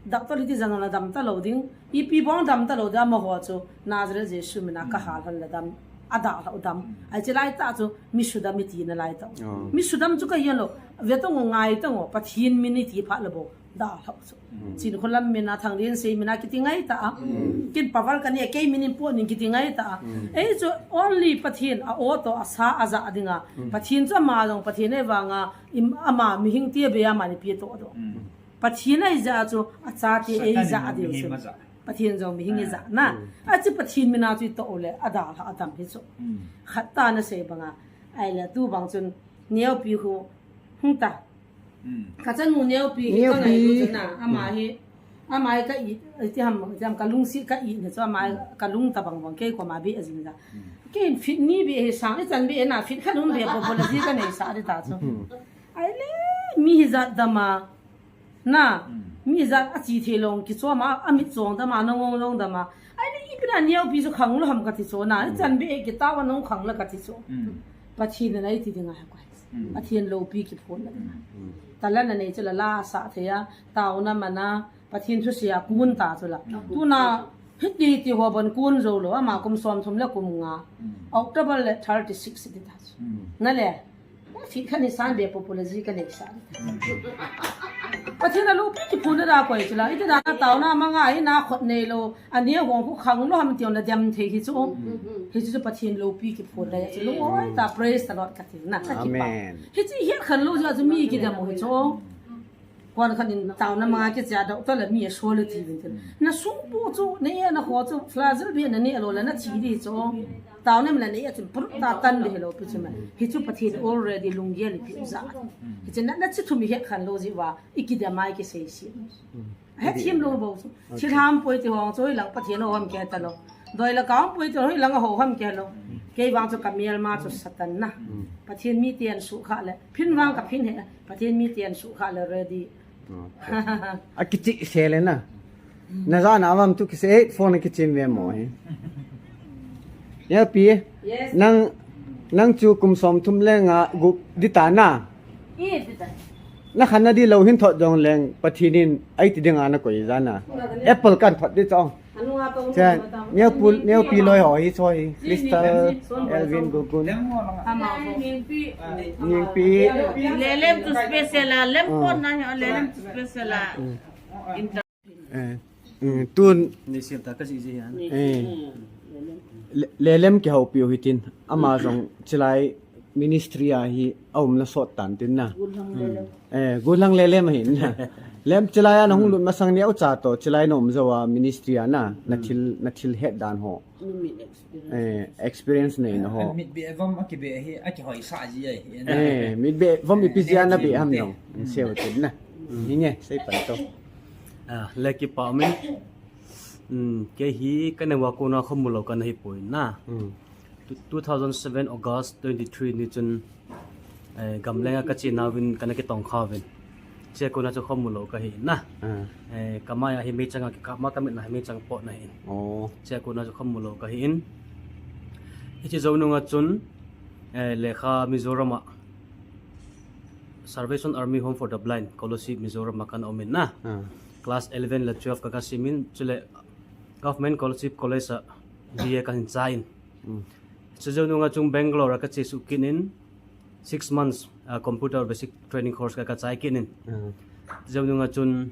doctor hi ti jan la dam ta lo ding, ipi bong dam ta lo ding, amaho chu, Nazareth Jesu mina ka, mm, hal hal la dam, a da lo dam. Mm. Ai chi lai ta chu, mi sudam i ti na lai ta. Oh. Mi sudam chu ka hian lo, ve tang o, ngai tang o, Pathen min i ti pha la bou, da lo chu. Mm. Chin kholam mina, Thanglen sei mina kiti ngai ta. Mm. Kin paval ka ni, kei min in po ning kiti ngai ta. Mm. Ei chu, only Pathen, a o to, a sa, a ja ding a. Mm. Pathen chu ama jong, Pathen e vang a, im, ama mihing ti be a mani pi to do. Mm. Pathen a i ja chu, a cha te e i ja a diu chu. Pathen jong mi hing ijat na. Achi Pathen mina chu ito le, adalha adam hi chu. Khat ta nasei banga. Ahile tu bang chun, neopi khu, hung ta. Kachanu neopi hi kangai tu chu na, ama hi, ama hi ka it, iti ham, iti ham ka lungsi ka it na chu, ama hi ka lung ta bang bang, kei koma be ajing da. Kei fit ni be hi sang, ichan be na fit khat um be po po la ji kanei sa di ta chu. Ahile, mi hijat dama, na, mi hijat achi thei lou, kichom a, amit chong dama, nangong long dama. Ahile, ipi na neopi chu khang lou ham kati chu, na, ichan be, kitao a nong khang la kati chu. Pathen in eiti ding ahi koi. Pathen loupi kiphon la ding. Talent anei chu la la sa thei a, taona mana, Pathen thusei a kun ta chu la. Tuna, hiti hiti ho bon kun jou lou, ama kum som thum le kum nga. October le thirty six di ta chu. Na le, Fit khat ni san be popular ji kanei sa. Pathen a loupi kiphon na da koi chu la. Iti da na taona manga hi na khot nei lou. Ani a hong khu khang lou ham ti na dem thei hi chu. Hi chu Pathen loupi kiphon da chu. Lung oi ta, praise the Lord kati na. Amen. Hi chu hi khan lou ja chu mi kidem hi chu. Kon khat in taona manga kicha doctor la mi a so le ti vin tin. Na sung pu chu, na e na ho chu, flazel bi na ne lo la na chi di chu. Taona mi la ne a chun pur ta tan di lo pi chu ma. Hi chu Pathen already lunggel ipi u ja. Hi chu na, na chi thum hi het khan lou ji va, i kidem a i kisei si. Hethem lou bou chu. Chi ham poi ti hong chu, hi lang Pathen ho ham ke ta lou. Doi la ka ham poi ti hoi lang ho ham ke lou. Kei vang chu ka mial ma chu Satan na. Pathen mi ti an su kha le. Phin vang ka phin he. Pathen mi ti an su kha le ready. A kichi se le na. Na ja na avam tu kise, eh, phone kichi ve mo hi. Ya pi. Yes. Nang, nang chu kum som thum le nga gup di ta na. I di ta. Na khan na di lou hin thot jong leng Pathen in eiti ding a na koi ja na. Apple kan thot di chong. Anu a to. Cha, neo pu, neo pi loi ho hi cho hi. Crystal, Elvin, Gugun. Ama ho. Ningpi. Lelem chu special a, lem pon na hi, lelem chu special a. Eh, mm, tun. Ni siam ta ka si si han. Eh. Le-, lelem kihoupi u hitin. Ama jong chilai ministry a hi aum na sot tan tin na. Eh, gulang lelem ahi na. Lem chilai a na hung lut masang ni au cha to, chilai na um jo a ministry a na, na thil, na thil het dan ho. Eh, experience nei na ho. Mit be vom a kibe hi, a kihoi sa ji ai. Eh, mit be vom ipi ji a na be ham no. Seo tin na. Hinge, sei pan to. Ah, le kipa min. Hmm, kei hi ka neo a kona khomu lou kana hi poi na. Hmm. Two, two thousand seven August twenty-three ni chun, eh, gamlenga ka chena uvin kana kitong kha uvin. Chea kona chu khomu lou kahi na. Ah. Eh, ka mai a hi meichang a kikap ma, ka mit na hi meichang pot na hin. Oh. Chea kona chu khomu lou kahin. Hiche jou nunga chun, eh, lekha Mizoram a Salvation Army Home for the Blind College Mizoram a kana um in na. Ah. Class eleven le twelve ka, ka sim in, chule Government College, College a B A kahin chai in. Mm. Chujou nunga chun Bangalore a ka chesuh kit in, six months, ah, computer basic training course ka, ka chai kit in. Mm. Chujou nunga chun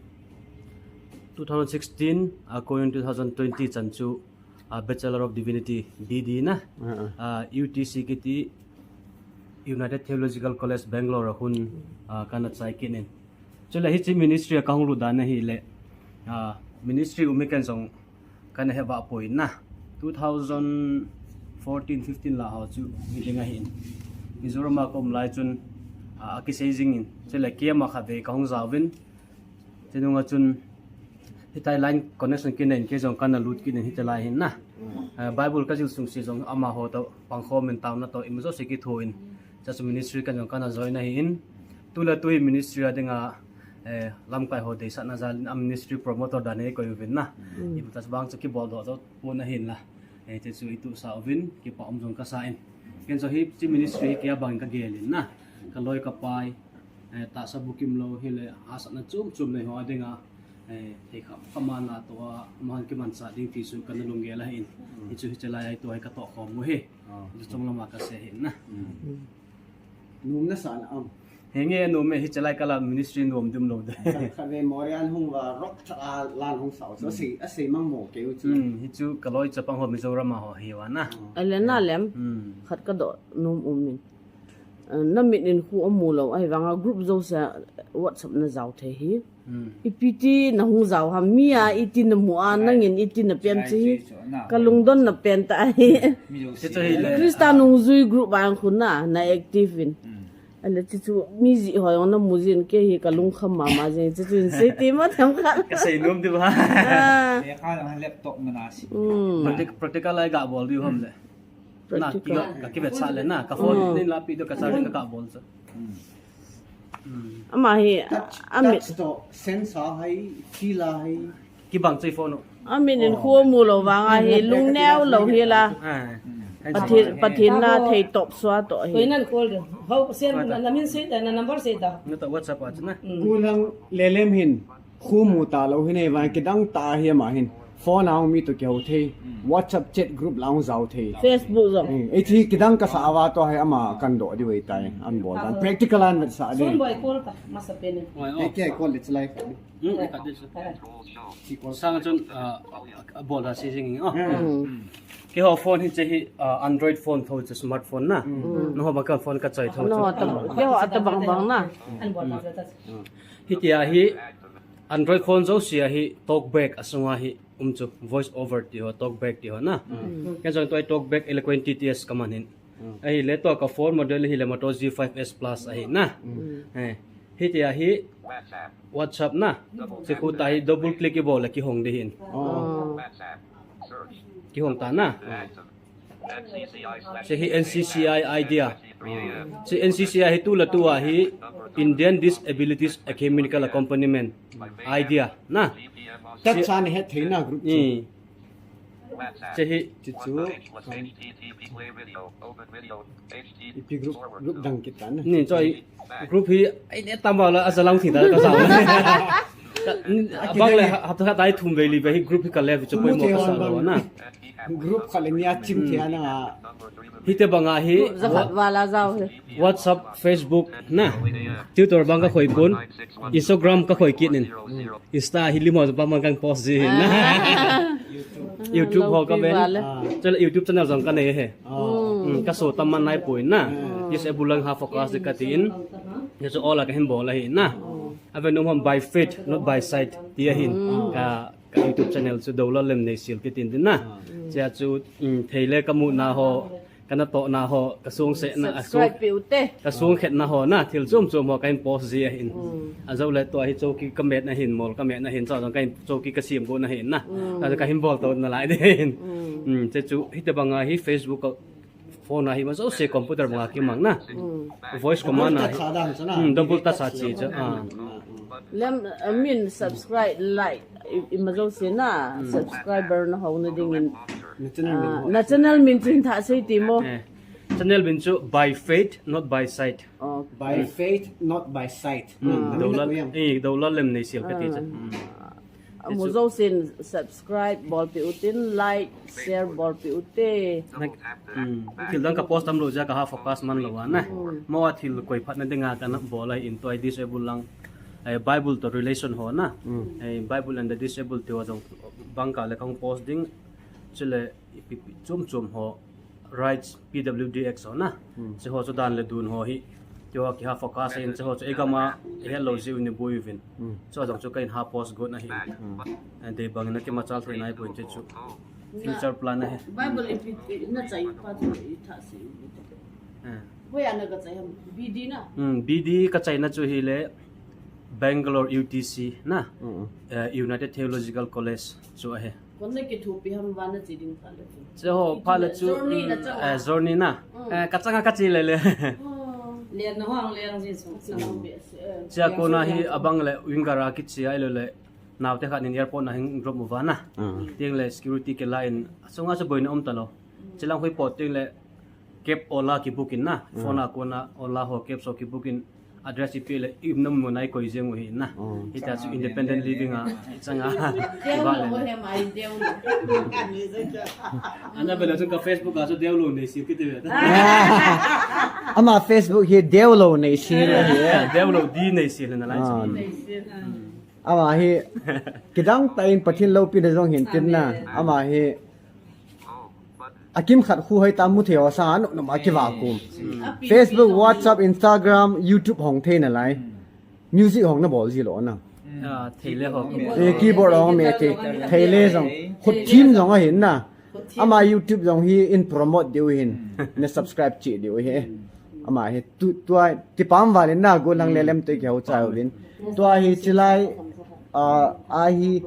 two thousand sixteen, ah, koi in two thousand twenty chan chu, ah, Bachelor of Divinity, B D na. Mm, mm. Ah, U T C kiti, United Theological College Bangalore a hun, ah, kana chai kit in. Chule hiche ministry a kahung lut dan ahile, ah, ministry um hi ken jong kana heva poi na. Two thousand fourteen fifteen la ho chu mi ding ahin. Mizoram a ka um lai chun, ah, akisei jing in. Chule camp a khatvei kahung jaovin. Chununga chun hitia line connection kinei in kei jong kana lut kit in hitia lai hin na. Ah, Bible kajil sung se jong amaho to pangkhom in taona to imajouse kitho in. Church ministry ken jong kana join ahin. Tule tu hi ministry a dinga, eh, lamkai ho deisahna jal in a ministry promoter dan hi koi uvin na. Mm. Imacha bang chu kibol doh jo pon ahin la. Eh, hiche chu ituh sa uvin, kipa um jong kasa in. Ken jong hiche ministry hi kei a bang in kagel in na. Ka loi ka pai, eh, tahsa bukim lou hile, hahsatna chom chom nei ho a dinga, eh, thei kham kham a natoh a, amaho kimanchah ding ti chu kana lunggel ahin. Mm. Hichu hiche lai a tua hi katoh khom u hi. Ah. Hichu chunglam a kasei ahin na. Mm. Nom nasa na am. Henge, nom e, hiche lai kala ministry nom dim lou de. Khat, khatvei Montreal hung uva rock tha a lan hung sao. So, hmm, asei, asei mang mo keu chu. Hmm, hichu ka loi chapang ho Mizoram a ho hi uva na. Hmm. Ahile na lem. Hmm. Khat kadoh nom um in. Na mit in khu amu lou, ahivanga group jouse WhatsApp na jao thei hi. Ipi ti na hung jao ham, mi a iti na mu a, nangin iti na pian chi hi. Ka lungdon na pen ta hi. Christa nungjui group a khu na, na active in. Ale chi chu mi ji ho jong na mu jin kei hi ka lungkham mama jing chi chu in sei ti ma tham kha. Ka sei nom di ba. Practical ai ga bol di ham le. Na, practical. Ka kivetsah le na, ka phone nin la pi to ka charging ka bol sa. Ama hi, amit. To sense a hai, feel a hai. Kibang chei phone. Amin in khu mu lou vang a hi, lungneo lou hi la. Pathin, Pathin na thei top sua to hi. Koi nan call de. Hau sen na min sei da, na number sei da. Na ta WhatsApp a na. Kulang lelem hin. Khu mu ta lou hi nei vang kidang ta hi ama hin. Phone a mi to kihou thei. WhatsApp chat group la jao thei. Facebook jong. Eh, ei thi kidang ka sa awa to hai ama kan do di wei tai. An bol dan practical an sa di. Sun boy call ta masa pene. Ei ke call le chlai. Sang chun a bol da si jing. Keiho phone hi che hi Android phone tho che smartphone na. Nangho bang ka phone ka choi tho. Nangho ta keiho ata bang bang na. An bol da ta. Hitia hi Android phone jouse a hi talkback asunga hi um chu voice over ti ho talkback ti ho na. Ken jong tua talkback Eloquent T T S ka man hin. Ahile tua ka phone model hi le Moto G five S Plus ahi na. Eh, hitia hi WhatsApp na. Chi khu ta hi double click i bol le kihong di hin. Kihong ta na. Che hi N C C I idea. Che N C C I hi tu la tu a hi Indian Disabilities Ecumenical Accompaniment idea na. Tat sa ni het thei na group. Ni. Che hi chi chu. Ipi group group dang kita na. Ni choi group hi ai ne tam ba la a jalang thi da ka sa. Bang le hapta khat ai thum vei li vei hi group hi ka le chu poimo ka sa lo na. Group khat le nia chim thei ana. Hite banga hi. Jakhat wala jao hi. WhatsApp, Facebook na. Twitter bang ka khoi pon. Instagram ka khoi kit in. Insta hi limo bang bang ka post ji hin na. YouTube ho ka ben. Chale YouTube channel jong ka nei he. Ka so tam man nai poi na. Disable lang ha focus de ka ti in. Ye so ola ka hin bol ahi na. Ave no hom by faith not by sight ti ahin. Ka ka YouTube channel chu Dola Lemneisil kitin din na. Chia chu thei le ka mu na ho, ka na to na ho, ka sung se na a sung. Subscribe pe ute. Ka sung khet na ho na thil chum chum ho ka hin post ji ahin. Ajo le to hi choki ka met na hin mol ka met na hin cha ka hin choki ka sim go na hin na. Ka ka hin bol to na lai de hin. Che chu hite banga hi Facebook phone a hi ma jouse computer banga kimang na. Voice command a hi. Double touch a chi cha. Lem min subscribe like ima jouse na subscriber na ho na ding in. Na channel min chin tha sei ti mo. Channel min chu by faith not by sight. By faith not by sight. Dola eh Dola Lemneisil kati cha. Amu jousen subscribe bolpeh utin, like, share bolpeh ute. Thil dang ka post tam lou jeh a ka ha focus man lou a na. Mo a thil koi phatna dinga ka na bol a in tua disable lang. Bible to relation ho na. Bible and the disable to jong bang ka le ka post ding. Chule ipi pi chom chom ho rights P W D Act ho na. Che ho chu dan le dun ho hi. Che ho kiha focus in che ho chu ei gam a hello ji uni bui vin. Chu jong chu ka in ha post got na hi. Dei bang na kima chal thei nai bui che chu. Future plan na hi. Bible ipi na chai pa chu i tha si. Hoiya na ka chai ham B D na. B D ka chai na chu hi le Bangalore U T C na. United Theological College chu ahi. Kon na kithupi ham vana chi ding pha le chu. Che ho pha le chu. Journey na chang. Eh, journey na. Eh, ka changa ka chi le le. Len na hong len ji su. Chia kona hi abang le winger a kichi a le le. Naote khat in airport na hin drop mu vana. Tiang le security ke la in. Sunga sa boina um ta lo. Chilang hui pot tiang le. Cab Ola kibook in na, phone a kona Ola ho cab so kibook in address ipi le i umna mun a i koi jeng u hi na. Hita chu independent living a i chang a. Deu lo he mai deu lo. Ana bela chu ka Facebook a chu deu lo nei si kiti ve. Ama Facebook hi deu lo nei si le hi. Deu lo di nei si le na lai chu. Ama hi kidang ta in Pathen loupina jong hin tin na. Ama hi Akim khat khu hoi ta mu thei ho sang a nop nop a kiva kum. Facebook, WhatsApp, Instagram, YouTube hong thei nalai. Music hong nabol ji lou na. Ah, thei le ho. Eh, keyboard hong me thei, thei le jong. Khut thim jong ahin na. Ama YouTube jong hi in promote diu hin. Na subscribe cheh diu hi. Ama hi tu, tua, ti pam val in na, go lang le lem te ki ho cha uvin. Tua hi chilai, ah, a hi,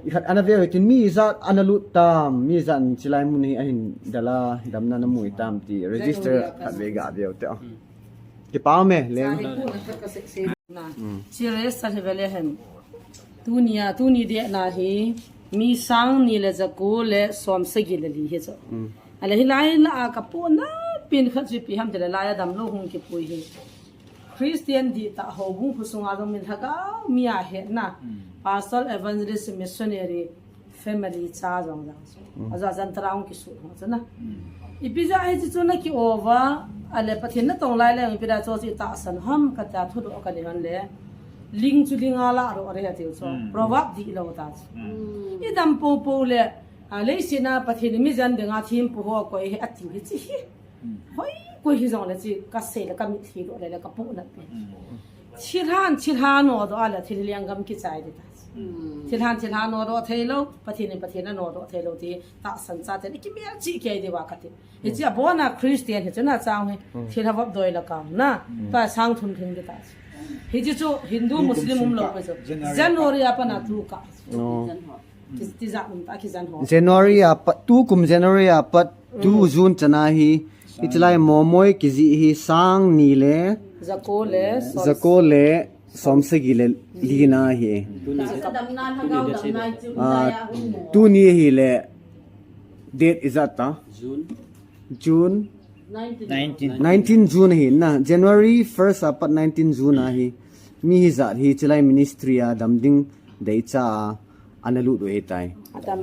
i khat ana ve tin mi ijat ana lut tam, mi ijat in chilai mun hi ahin dal a, damna ana mu tam ti register khat ve ga ve u te. Ki pam e, leng. Serious sa hi ve le hen. Tunia, tuni dehna hi, mi sang ni le ja ko le som sagi le li hi chu. Ale hilai lah a ka pohnat pen khat chu ipi ham tile, lai a damlou hung kipui hi. Christian dihtah houbung kho sunga jong min lhagao mi a hetna. Pastor, evangelist, missionary, family cha jong jong chu. Ajo a jan tara hung kisu ho chu na. Ipi jeh a hiche chu na ki over, ale Pathen natong lai le ipi da chu chu itahsan ham kati a thudoh kani hon le. Ling chu ling a lah ro re atiu chu. Proverb dihlou ta chu. Idam poupou le, a, leiset a Pathen in mi jen dinga thempu ho akoi hi atiu hiche hi. Hoi, koi hijongle chu kasei le ka mitlhi doh le le ka pohnat pen. Thilhan, thilhan nodoh a le thil lenggam kichai ding ta. Thilhan, thilhan nodoh theilou, Pathen in Pathen anodoh theilou ti tahsan chaten ikimel cheh kei diu va kati. Hiche abona Christian hiche na chang hi, thilha vop doi la kang na, ta sang thum thum ding ta. Hiche chu Hindu, Muslim umlou pai chu. January a pat a tu ka. Ki, tijat um ta, kijen ho. January a pat, tukum January a pat, tu June chan a hi, hiche lai momoi kijih hi sang ni le, ja ko le, ja ko le, som sagi le li na hi. Ah, tuni hi le, date ijat ta? June. June. Nineteen. Nineteen June hi na, January first a pat nineteen June a hi. Mi hijat hi chilai ministry a dam ding deicha a ana lut u ahitai.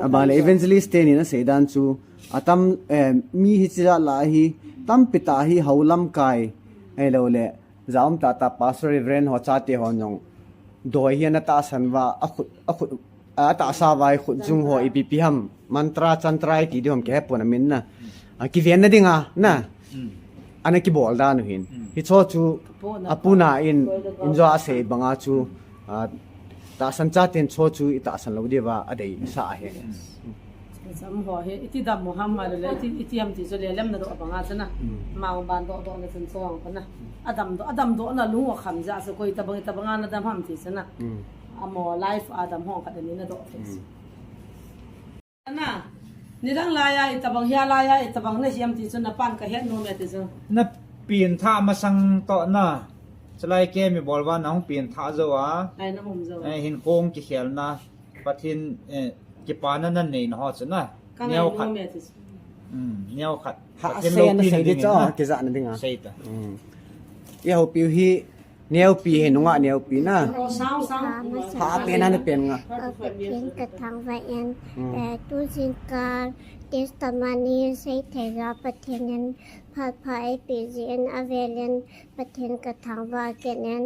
Abale evangelist teni ana seidan chu atam, eh, mi hiche jat lah a hi tampi tah hi hou lamkai ahilou le, ja um tah tah Pastor, Reverend ho chate hon jong doi hi ana tahsan uva, akhut, akhut, atahsa uva hi khut jung ho ipi ipi ham, mantra chantra iti diu ham kihepon amin na. A, kiven na dinga na. Ana kibol dan u hin. Hicho chu apuna in, in jo asei banga chu, a, tahsan chaten cho chu itahsan lou diuva adeisah ahi. Jam ho hi, iti dam mo ham ma le, iti, iti ham ti chu le lem na doh banga chu na. Mang ban doh doh na chun chong ko na. Adam doh, adam doh na lung u kham ja chu koi tabang, tabang a na dam ham ti chu na. Amo life a dam ho khat ni na doh thei chu. Na, nidang laiya itabang, hilaiya itabang na hiam ti chu na pan ka het nom e ti chu. Na pengthah masang toh na. Chulai ke mi bol uva na hung pengthah jou a. Ai na um jou. Eh, hinkho kikhelna. Pathen, eh, kipana na nei na ho chu na. Ka ngai nom e ti chu. Neo khat. Ha, Pathen sei na lopi sei na di ding chu, na. Kijah na ding a. Sei ta. I houpi u hi, neopi hi, nungah neopi na. Pha pen a na pen nga. Pathen ka thangvah in, eh, tu jingkah testimony sei thei a Pathen in phat pha eipeh jeh in avel in Pathen ka thangvah kit in.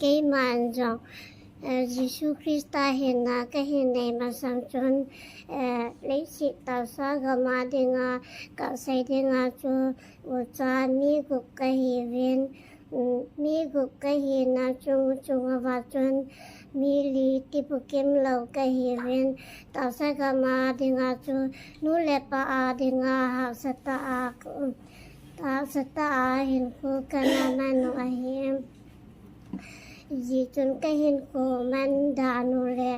Keiman jong, eh, Jesu Christa hina ka hin nei masang chun, eh, leiset tahsa gam a dinga, ka sei dinga chu, ucha mi gup ka hiuvin, um, mi gup ka hina chung, chung uva chun, mi li ti bukim lou ka hiuvin, tahsa gam a dinga chu, nu le pa a dinga hahsa tah a, um, hahsa tah a hinkho kana man u ahi. Hijeh chun ka hinkho man dan u le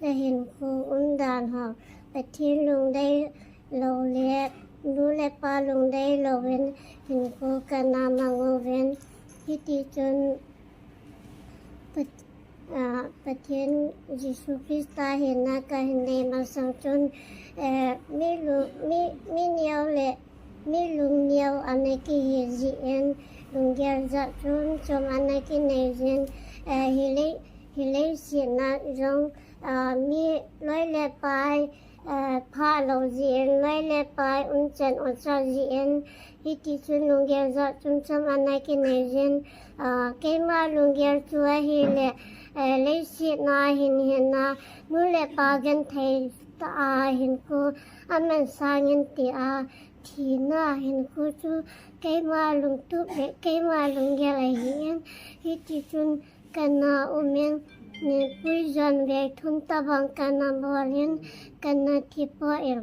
ka hinkho um dan ho Pathen lungdei lou le nu le pa lungdei louvin hinkho kana mang uvin. Hiti chun Pat-, ah, Pathen Jesu Christa hina ka hin nei masang chun, eh, mi lu-, mi, mi neo le mi lungneo ana kihi jeh in, lunggel jat chom chom ana kinei jin, eh, hilei, hilei sina jong, ah, mi loi le pai, eh, phalou jeh in, loi le pai umchan ocha jeh in, hiti chun lunggel jat chom chom ana kinei jin, ah, keima lunggel chu ahile, eh, leiset a hin hin a, nu le pa genthei tah a hinkho aman sangin tia, Thina hinkho chu keima lungtup le keima lunggel ahin, hiti chun kana umin, nipui jan vei thum tabang kana bolin, kana thi poi.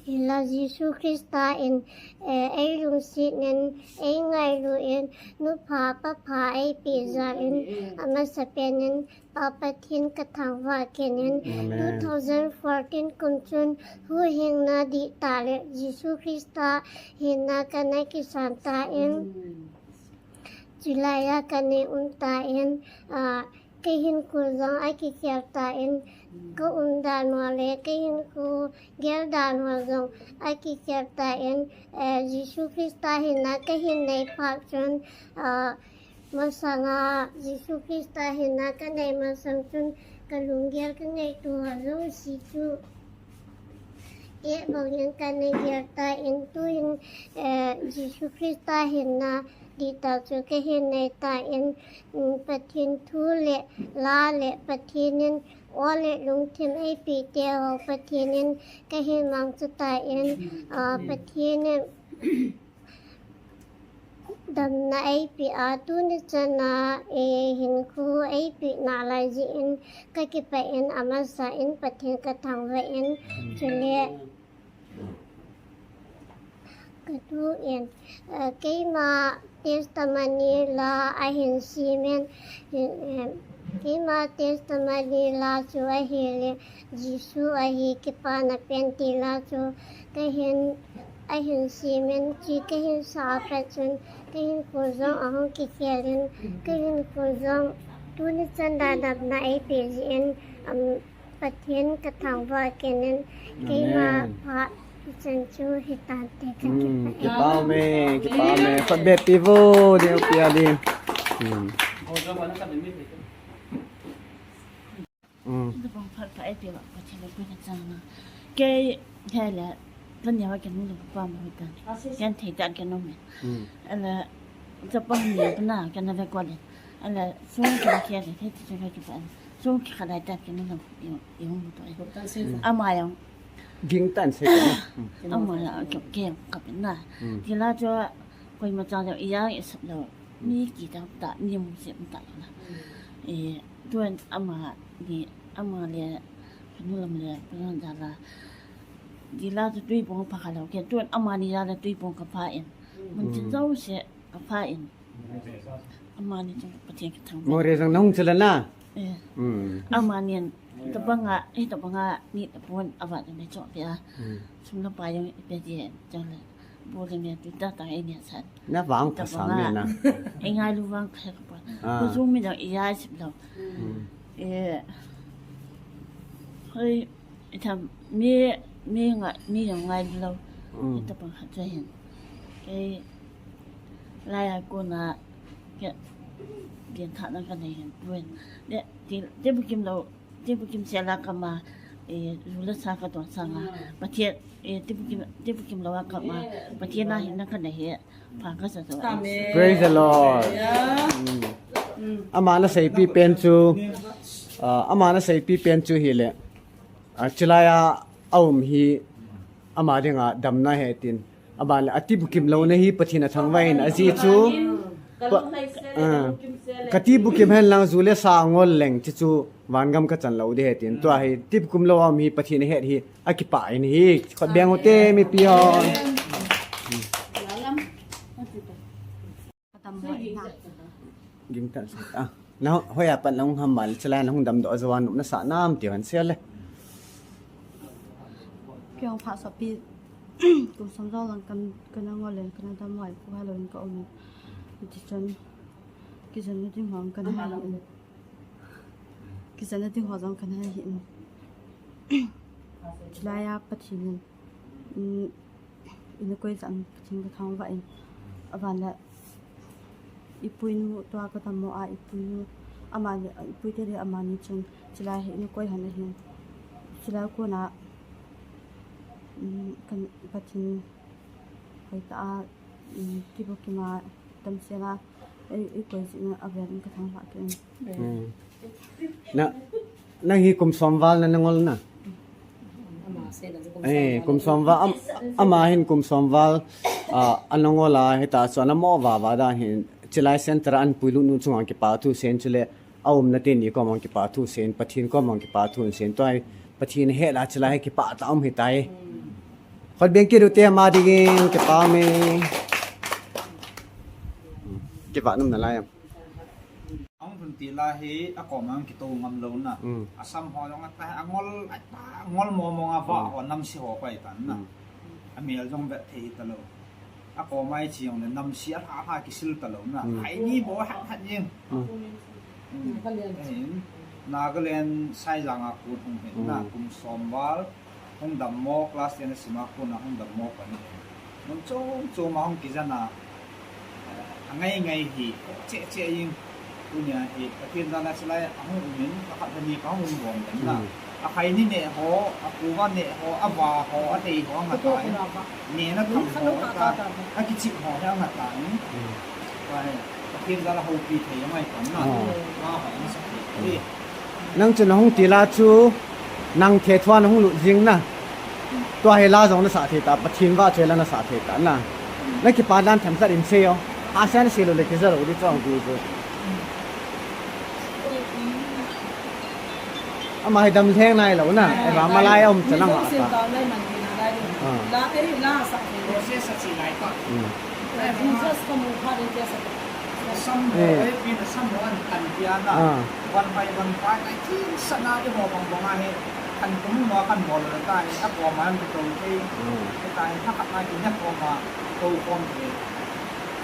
Hinla Jesu Christa in, eh, eilungset in, eingailu in, nupha papha eipeh jal in, amasapen in, Pa Pathen kathangvah kit in, two thousand fourteen kum chun huhhingna dihtah le Jesu Christa hinna kana kisan tan, chulaiya kana um tan, ah, kahinkho jong akikhel tan, kaumdan ho le kahinkho geldan ho jong akikhel tan, eh, Jesu Christa hinna kahin nei phat chun, ah, masanga Jesu Christa hinna kanei masang chun kalunggel kangaito ho jouse chu, eh, bangin kana gel tan, tuhin, eh, Jesu Christa hinna dihtah chu kahin nei tan, um, Pathen thu le la le Pathen in o le lungthim eipeh teho Pathen in kahin mangcha tan, ah, Pathen in damna eipeh a, tuni chana, eh, hinkho eipeh nalai jeh in kakipah in, amasa in Pathen kathangvah in, chule katu in, eh, keima testimony la ahin semin, eh, keima testimony la chu ahile, Jesu ahi kipana pen ti la chu kahin, ahin semin, chu kahin sa phat chun kahinkho jong ahung kikhel in, kahinkho jong tuni chan damna eipeh jeh in, um, Pathen kathangvah kit in, keima phat chan chu hitante. Kipah e, kipah e. Khut beh peh vo, Neo Pi a ding. Chapang phat pha eipeh uva Pathen le puna chang a. Kei, kei le, kaneo a kanu le kapa mo tan. Ken thei tan kanu me. Ala, chapang ne pana, kana ve ko le. Ala, so kei le, thei ti so kei pa. So kei khalai tan kanu le, i, i mo to. Ama jong. Ging tan se. Ama la, kei, kei, kapna. Ti la cho, koima chang le, iya, i sap lo. Mi kiti ta, mi mu se ta la. Eh, tun amani, ama le, kanu lam le, kanu dala. Dila tu tui pong pha kha lo ke, tun amani dala tui pong kapha in. Mun chin jouse kapha in. Amani chu Pathen kathangvah. Mo re jang nahung chila na. Eh. Amani in, tabanga, eh, tabanga, ni tapon, avat ni cho pia. Sum la pa jong ipe je, chang le. Bol le me tu ta ta e me san. Na vang pha sa me na. E ngailu vang pha ka pa. Ko jong mi dang iya sip lo. E, hoi, e tham mi, mi nga, mi jong ngailu lo. E ta pang khat cho hin. Ke, lai a ko na, ke, bien tha na ka nei hin, buen. De, ti, te bu kim lo, Tibukim sela kama, eh, jule sa ka don sanga. Pathen, eh, tibukim, tibukim lo kama. Pathen a hin na ka na he. Pha ka sa to. Amen. Praise the Lord. Yeah. Ama na seipi pen chu, ah, ama na seipi pen chu hile. Ah, chilai a um hi ama dinga damna he tin. Aban le, atibukim louna hi Pathen athangvah in, ajeh chu, pa, ah, katibukim hen lang ju le sa ngol leng, chuchu vangam kachan lou ding ahi tin. Tua hi, tibukim lou a um hi Pathen ahet hi, akipah in ahi. Khut beng u hite, mipi ho. Ka dam hoi na. Ging tan sa. Ah, na hoi a pat nahung ham mal, chilai nahung damdoh a, jou a nopna sa nam ti hon sei le. Kei jong phat sopi, kum som jong lang kan, kana ngol in, kana dam hoi, kho kha lou in ka um in. Hiti chun, kijen na ding ho jong kana he in. Kijen na ding ho jong kana he in. Chilai a Pathen in, um, Ina koi chan Pathen ka thangvah in. Aban le, ipuinu tua ka dam mo a ipuinu. Ama le, ipui te le amani chun. Chilai hi ina koi hon ahin. Chilai kona, um, kan Pathen hoitah a, um, kibu kima damsel a. Ei, ei koi jeh in avel in ka thangvah kit in. Hmm. Na, nang hi kum som val na na ngol na? Ama sei na kum som val. Eh, kum som val, am, Ama hin kum som val, ah, ana ngol a, hita chu ana mo vava dan hin, chilai center a ana puilut nu chunga kipa thu seiyin chule, a umna teni koma kipa thu seiyin, Pathen koma kipa thu seiyin, tua hi Pathen hela chilai hi kipah tah a um hitai. Khut beng kit ute ama dingin, kipa ume. Kipa nom nalai am? Ahung lhun tila hi, akoma ahung kitou ngam lou na. Mm. Asam ho jong ata, angol, ata, angol momong a va Mm. ho namse ho pai tan na. Mm. Amel jong vet thei talou. Akoma iche jongle namse alha lha kisil talou na. Mm. Hai ni bo hat hat jeng. Mm. Mm. Ahin, Nagaland Saijang a kon hung hin na, Mm. kum som val. Hung dammo, class ten a sima kona hung dammo kani. Mun chom chom a hung kijen a, eh, angai ngai hi, koh cheh cheh in, tunia hi, Pathen jal a chilai a hung um in, akhat ani kahung um bom den na. Hmm. Akhai ni neh ho, apu va neh ho, ava ho, atei ho, angatan. Neh na tham ho, ata, akichip ho, hi angatan. Hmm. Tua hi, Pathen jal a houpi thei angai tan na. Oh. Nga ho, nga sa thei. Nang chu nahung tila chu, nang thethua nahung lut jing na. Tua hi la jong nasah thei ta, Pathen vahchoi la nasah thei ta na. Nakipa dan themkhat in sei o. Hahsa nasei lou le kija lou di chu ahung ti chu. Ama hi dam lheng nailou na. Ram a lai a um chan angah ta. Ah. Process a chi lai ta. Hmm. Jesus kamu phat in tesa. Sam ho, eh, pin sam ho an tan pia na. Ah. One by one by, ai thin sana i ho bang bang a hi. Kan tum no kan bol le ta hi, akoma an tou thei. Hmm. Hi ta hi, thakhat na ki nya koma tou khom thei.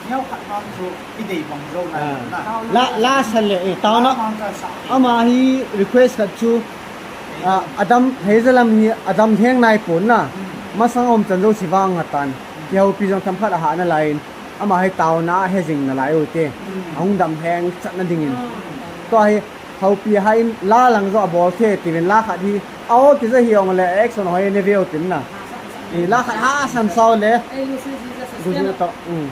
Neo khat na chu i dei bang jou na. Ah. Na. La, la san le, eh, tao na. La mang ka sa. Ama hi request khat chu, ah, adam, Hazel lam hi adam lheng nai pon na. Hmm. Masang a um chan jouse vang ngah tan. Kihoupi jong themkhat aha nalai in. Ama hi taona a he jing nalai u te. Ahung dam lheng chatna dingin. Tua hi houpi hai in la lang jo abol thei tiuvin la khat hi. A o kija hi jong le action hoi ne veu tin na. I la khat hahsa sao le. Guju to. Mm.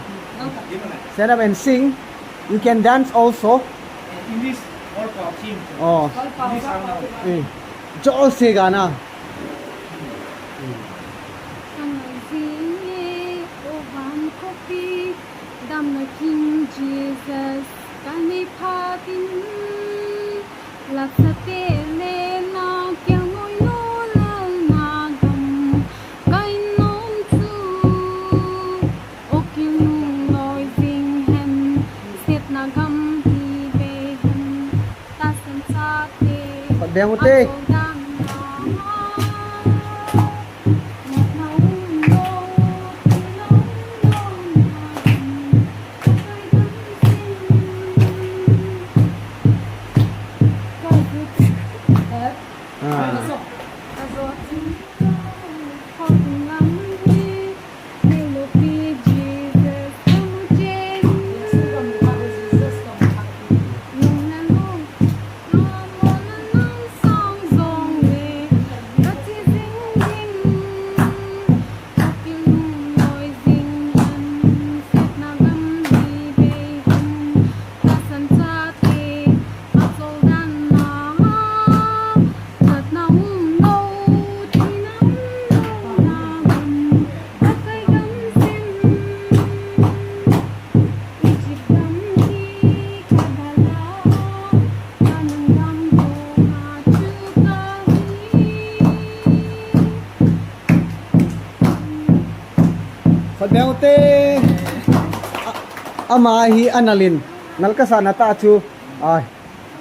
Stand up and sing. You can dance also. English, all for him. Oh. English, all for him. Eh. Jouse gana. Ka ngai jing e, o vankhoppi, damna King Jesus, ka nei phat in, lahsate le na kiang ngoi lou lal na gam, ka in nom chu, o kilungloi jing hen, setna gam hi ve hen, tahsan chate, Pat beng u te. A chol dan na. Ah. Khat beu te. A-, ama hi anal in. Nal kasah na tah chu. Ai.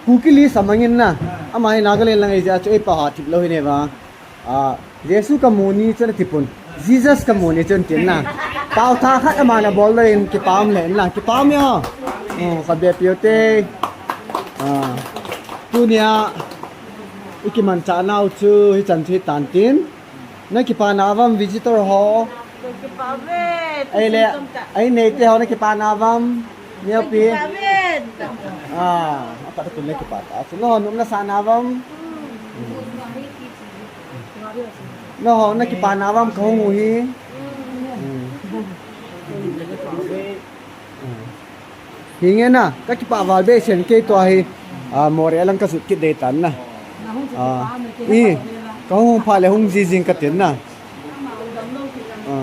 Kukili samang in na. Ama hi Nagaland lang ahi jeh a chu eipa ha thip lou hi ne va. Ah, Jesu kamu ni chun atipun. Jesus kamu ni chun tin na. Pao tha khat ama na bol lou in kipah um le na. Kipah um e ho. Oh, khat beu piu te. Ah. Tunia i kimanchah nau chu hichan chu hitan tin. Na kipah na vam visitor ho. Kipah ve. Ei le, ei nei te ho na kipah na vam. Neo pi. Kipah ve. Ah, apa tu na kipah ta. Chu lo nom na sa na vam. Nangho na kipah na vam kahung u hi. Hinge na, kakipah val behseh in kei tua hi. Ah, Moreh lang kajot kit dei tan na. Ah, i, kahung phat le hung ji jing katin na. Ah.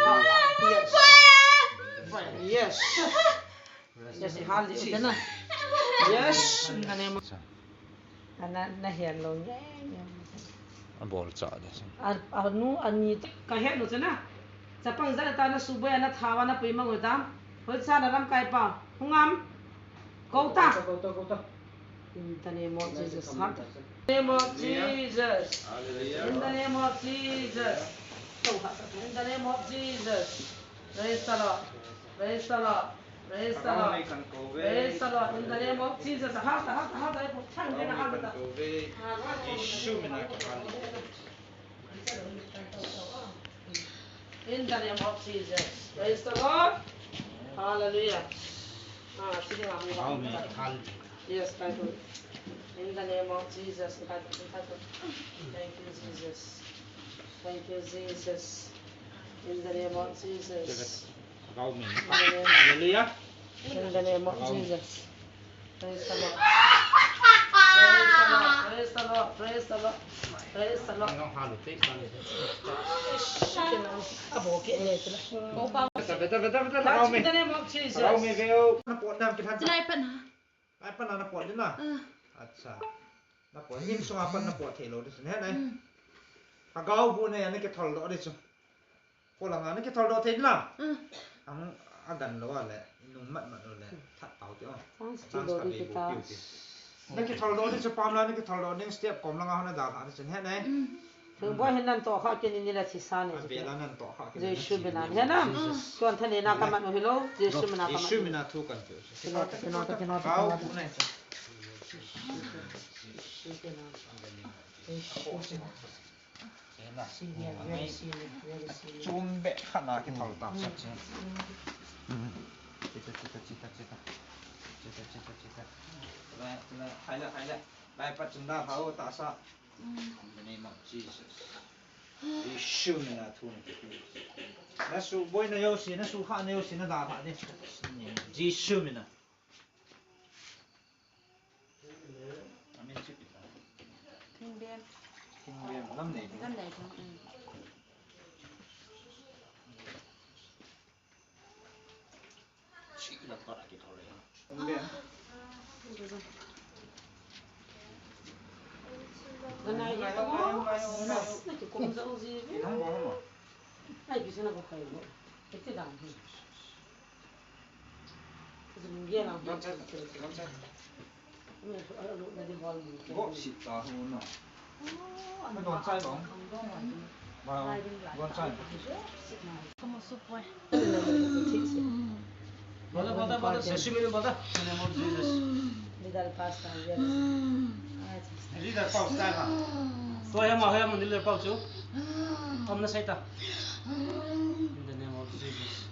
Yes. Yes, hal di sina. Yes, in the name of. Ana, na hian lo nge nge. A bol cha de sin. A, a nu, a ni. Ka hian lo chana. Chapang zan ta na suboi ana thawa na pui mang utam. Hoi cha na ram kai pa. Hungam. Kota. Kota, kota, kota. In the name of Jesus. Heart. Name of Jesus. Hallelujah. In the name of Jesus. In the name of Jesus. Praise the Lord. Praise the Lord. Praise the Lord. Praise the Lord. In the name of Jesus. Heart, heart, heart. In the name of Jesus. Praise the Lord. Hallelujah. Ah, sini lah. Amen. Hallelujah. Yes, thank you. In the name of Jesus. Thank you, Jesus. Thank you, Jesus. In the name of Jesus. Hallelujah. In the name of Jesus. Praise the Lord. Praise the Lord. Praise the Lord. Praise the Lord. Praise the Lord. Beta, beta, beta, beta. Touch in the name of Jesus. Chilai pan ha. Ai pan na pot din na. Acha. Na pot hin sunga pan na pot thei lo din ne ne. Agau bu ne ne ke thol lo din chu. Ko langa na kithol doh thei la. Ang a gan lo a le, nung mat mat lo le, that tau ti o. Chance ti lo di kita. Na kithol doh di chu pam la, na kithol doh ding step kom langa hona dal ha chen he nai. Thung boi hin nan to kha kin ni la thi sa ni. A be la nan to kha kin. Jesu mina. He na. Tuan thani na ka man u hi lo, Jesu mina ka man. Jesu mina thu kan pe. Kino ta, kino ta, kino ta. Kau ku nai. Jesu mina. Jesu mina. Chum be khat na kithol ta sa che. Chita, chita, chita, chita. Chita, chita, chita. Lai, lai, hai lai, hai lai. Lai pat chun da hau ta sa. In the name of Jesus. Jesu mina thu na. Na suboi na jouse, na sukha na jouse, na dalha di. Jesu mina. Amin chu kita. Thingbem. Thingbem, lam nei thing. Lam nei thing, um. Chi la pa ki thole. Thingbem. Ganai ni pa mo. Na ki kum zo ji. Ki thang bo mo. Ai, ki sina ko kai bo. Ki ti dang. Brother, brother, brother, session minute, brother. In the name of Jesus. Leader pastor, yes. Leader pastor, ha. Tua ya ma, ya ma, leader pastor. Om na saita. In the name of Jesus.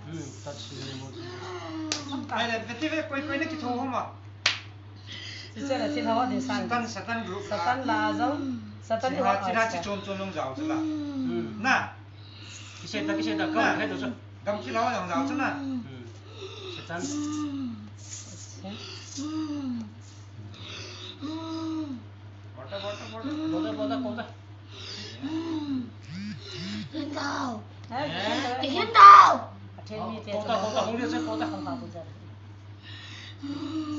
Hmm, touch in the name of Jesus. Ai le, beti ve, koi, koi na kitho ho ma. Satan, Satan group. Satan la jong. Satan la jong. Chom chom jong jao chula. Hmm. Na. Kise ta, kise ta, ka hai to sa. Gam kila jong jao chula. Hmm. Satan.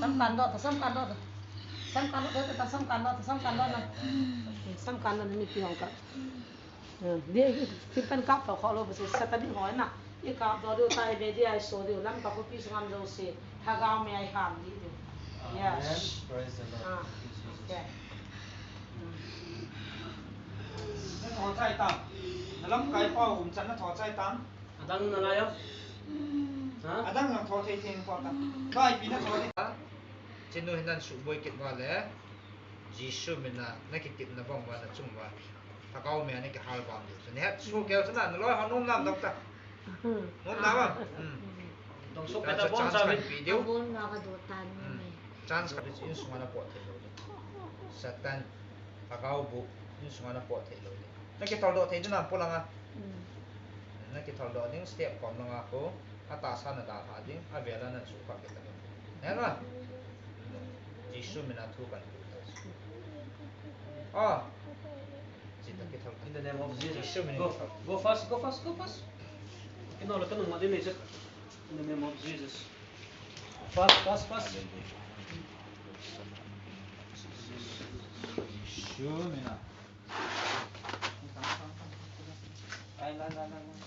Sam kan do ta, sam kan do ta. Sam kan do ta, sam kan do ta, sam kan do na. Sam kan do na mipi hong ka. Eh, dia, simpan kap to kholo bese Satan ni ho na. I kap do do tai be dia so do lam ka ko pi sangam do se. Lhagao me ai ham di do. Yes. Praise the Lord. Ah, okay. Na tho chai tam. Na lamkai pa um chan na tho chai tam. Adang na lai am? Ha? Adang na tho thei thei ko ta. Kai pi na tho thei. Chinu hinan su boi kit va le. Jesu mina na kitepna bang va na chung va. Lhagao me na kihal bang de. Ni het su keu chana na loi ha nom nam dok ta. Nom nam am. Hmm. Dong su ka ta bon sa vin. Video. Bon nga ka do tan ni. Chance ka in sunga na pot thei lo. Satan. Lhagao bu in sunga na pot thei lo. Na kithol do thei ding nam polanga. Na kithol do ding step kom langa ko. Atahsa na dalha ding. Avela na su ka kit ta. He na. Jesu mina thu kan. Ah. Sita kithol. In the name of Jesus. Jesu mina kithol. Go fast, go fast, go fast. Kino la kanu ma de ne. In the name of Jesus. Fast, fast, fast. Jesu mina. Lai, lai, lai, lai, lai.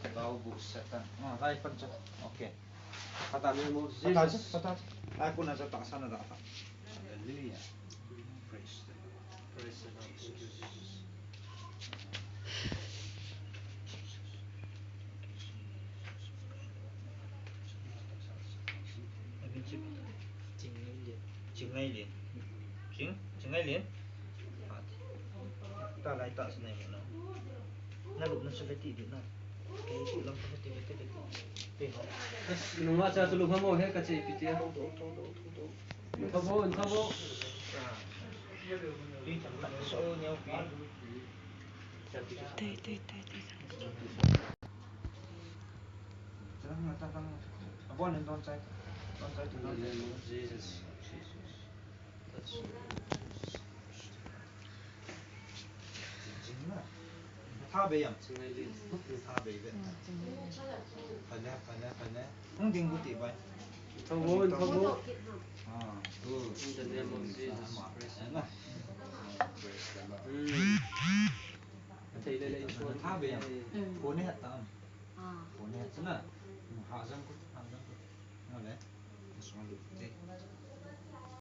Lhagao bu Satan. Ah, lai pan cha. Okay. Pata, name of pata, Jesus. Pata. Lai kuna cha ta sana da. Hallelujah. Praise the Lord. Praise the Lord. Thank you, Jesus. Chingngailin. Ching, Chingngailin. Ta lai ta sinai mo na. Na lup na su veti di na. Kei ku lam ka veti veti veti. Te ho. As, nunga cha tu lu hamo he ka che pi tia. Thabo, thabo. Pi chang ta so nyau pi. Tei, tei, tei, tei. Abon in don chai. Don chai tu don. Jesus. Jesus. Jing na. Tha be yam. Tha be be. Phale, phale, phale. Hung ding bu ti bai. Thabo, thabo. Ah, tu. In the name of Jesus Christ. Praise the Lord. Mm. Thei le le in suan. Tha be yam. Ko ne hat tam. Ko ne hat na. Ha jang ko, ha jang ko. Ngale. Suan lu te.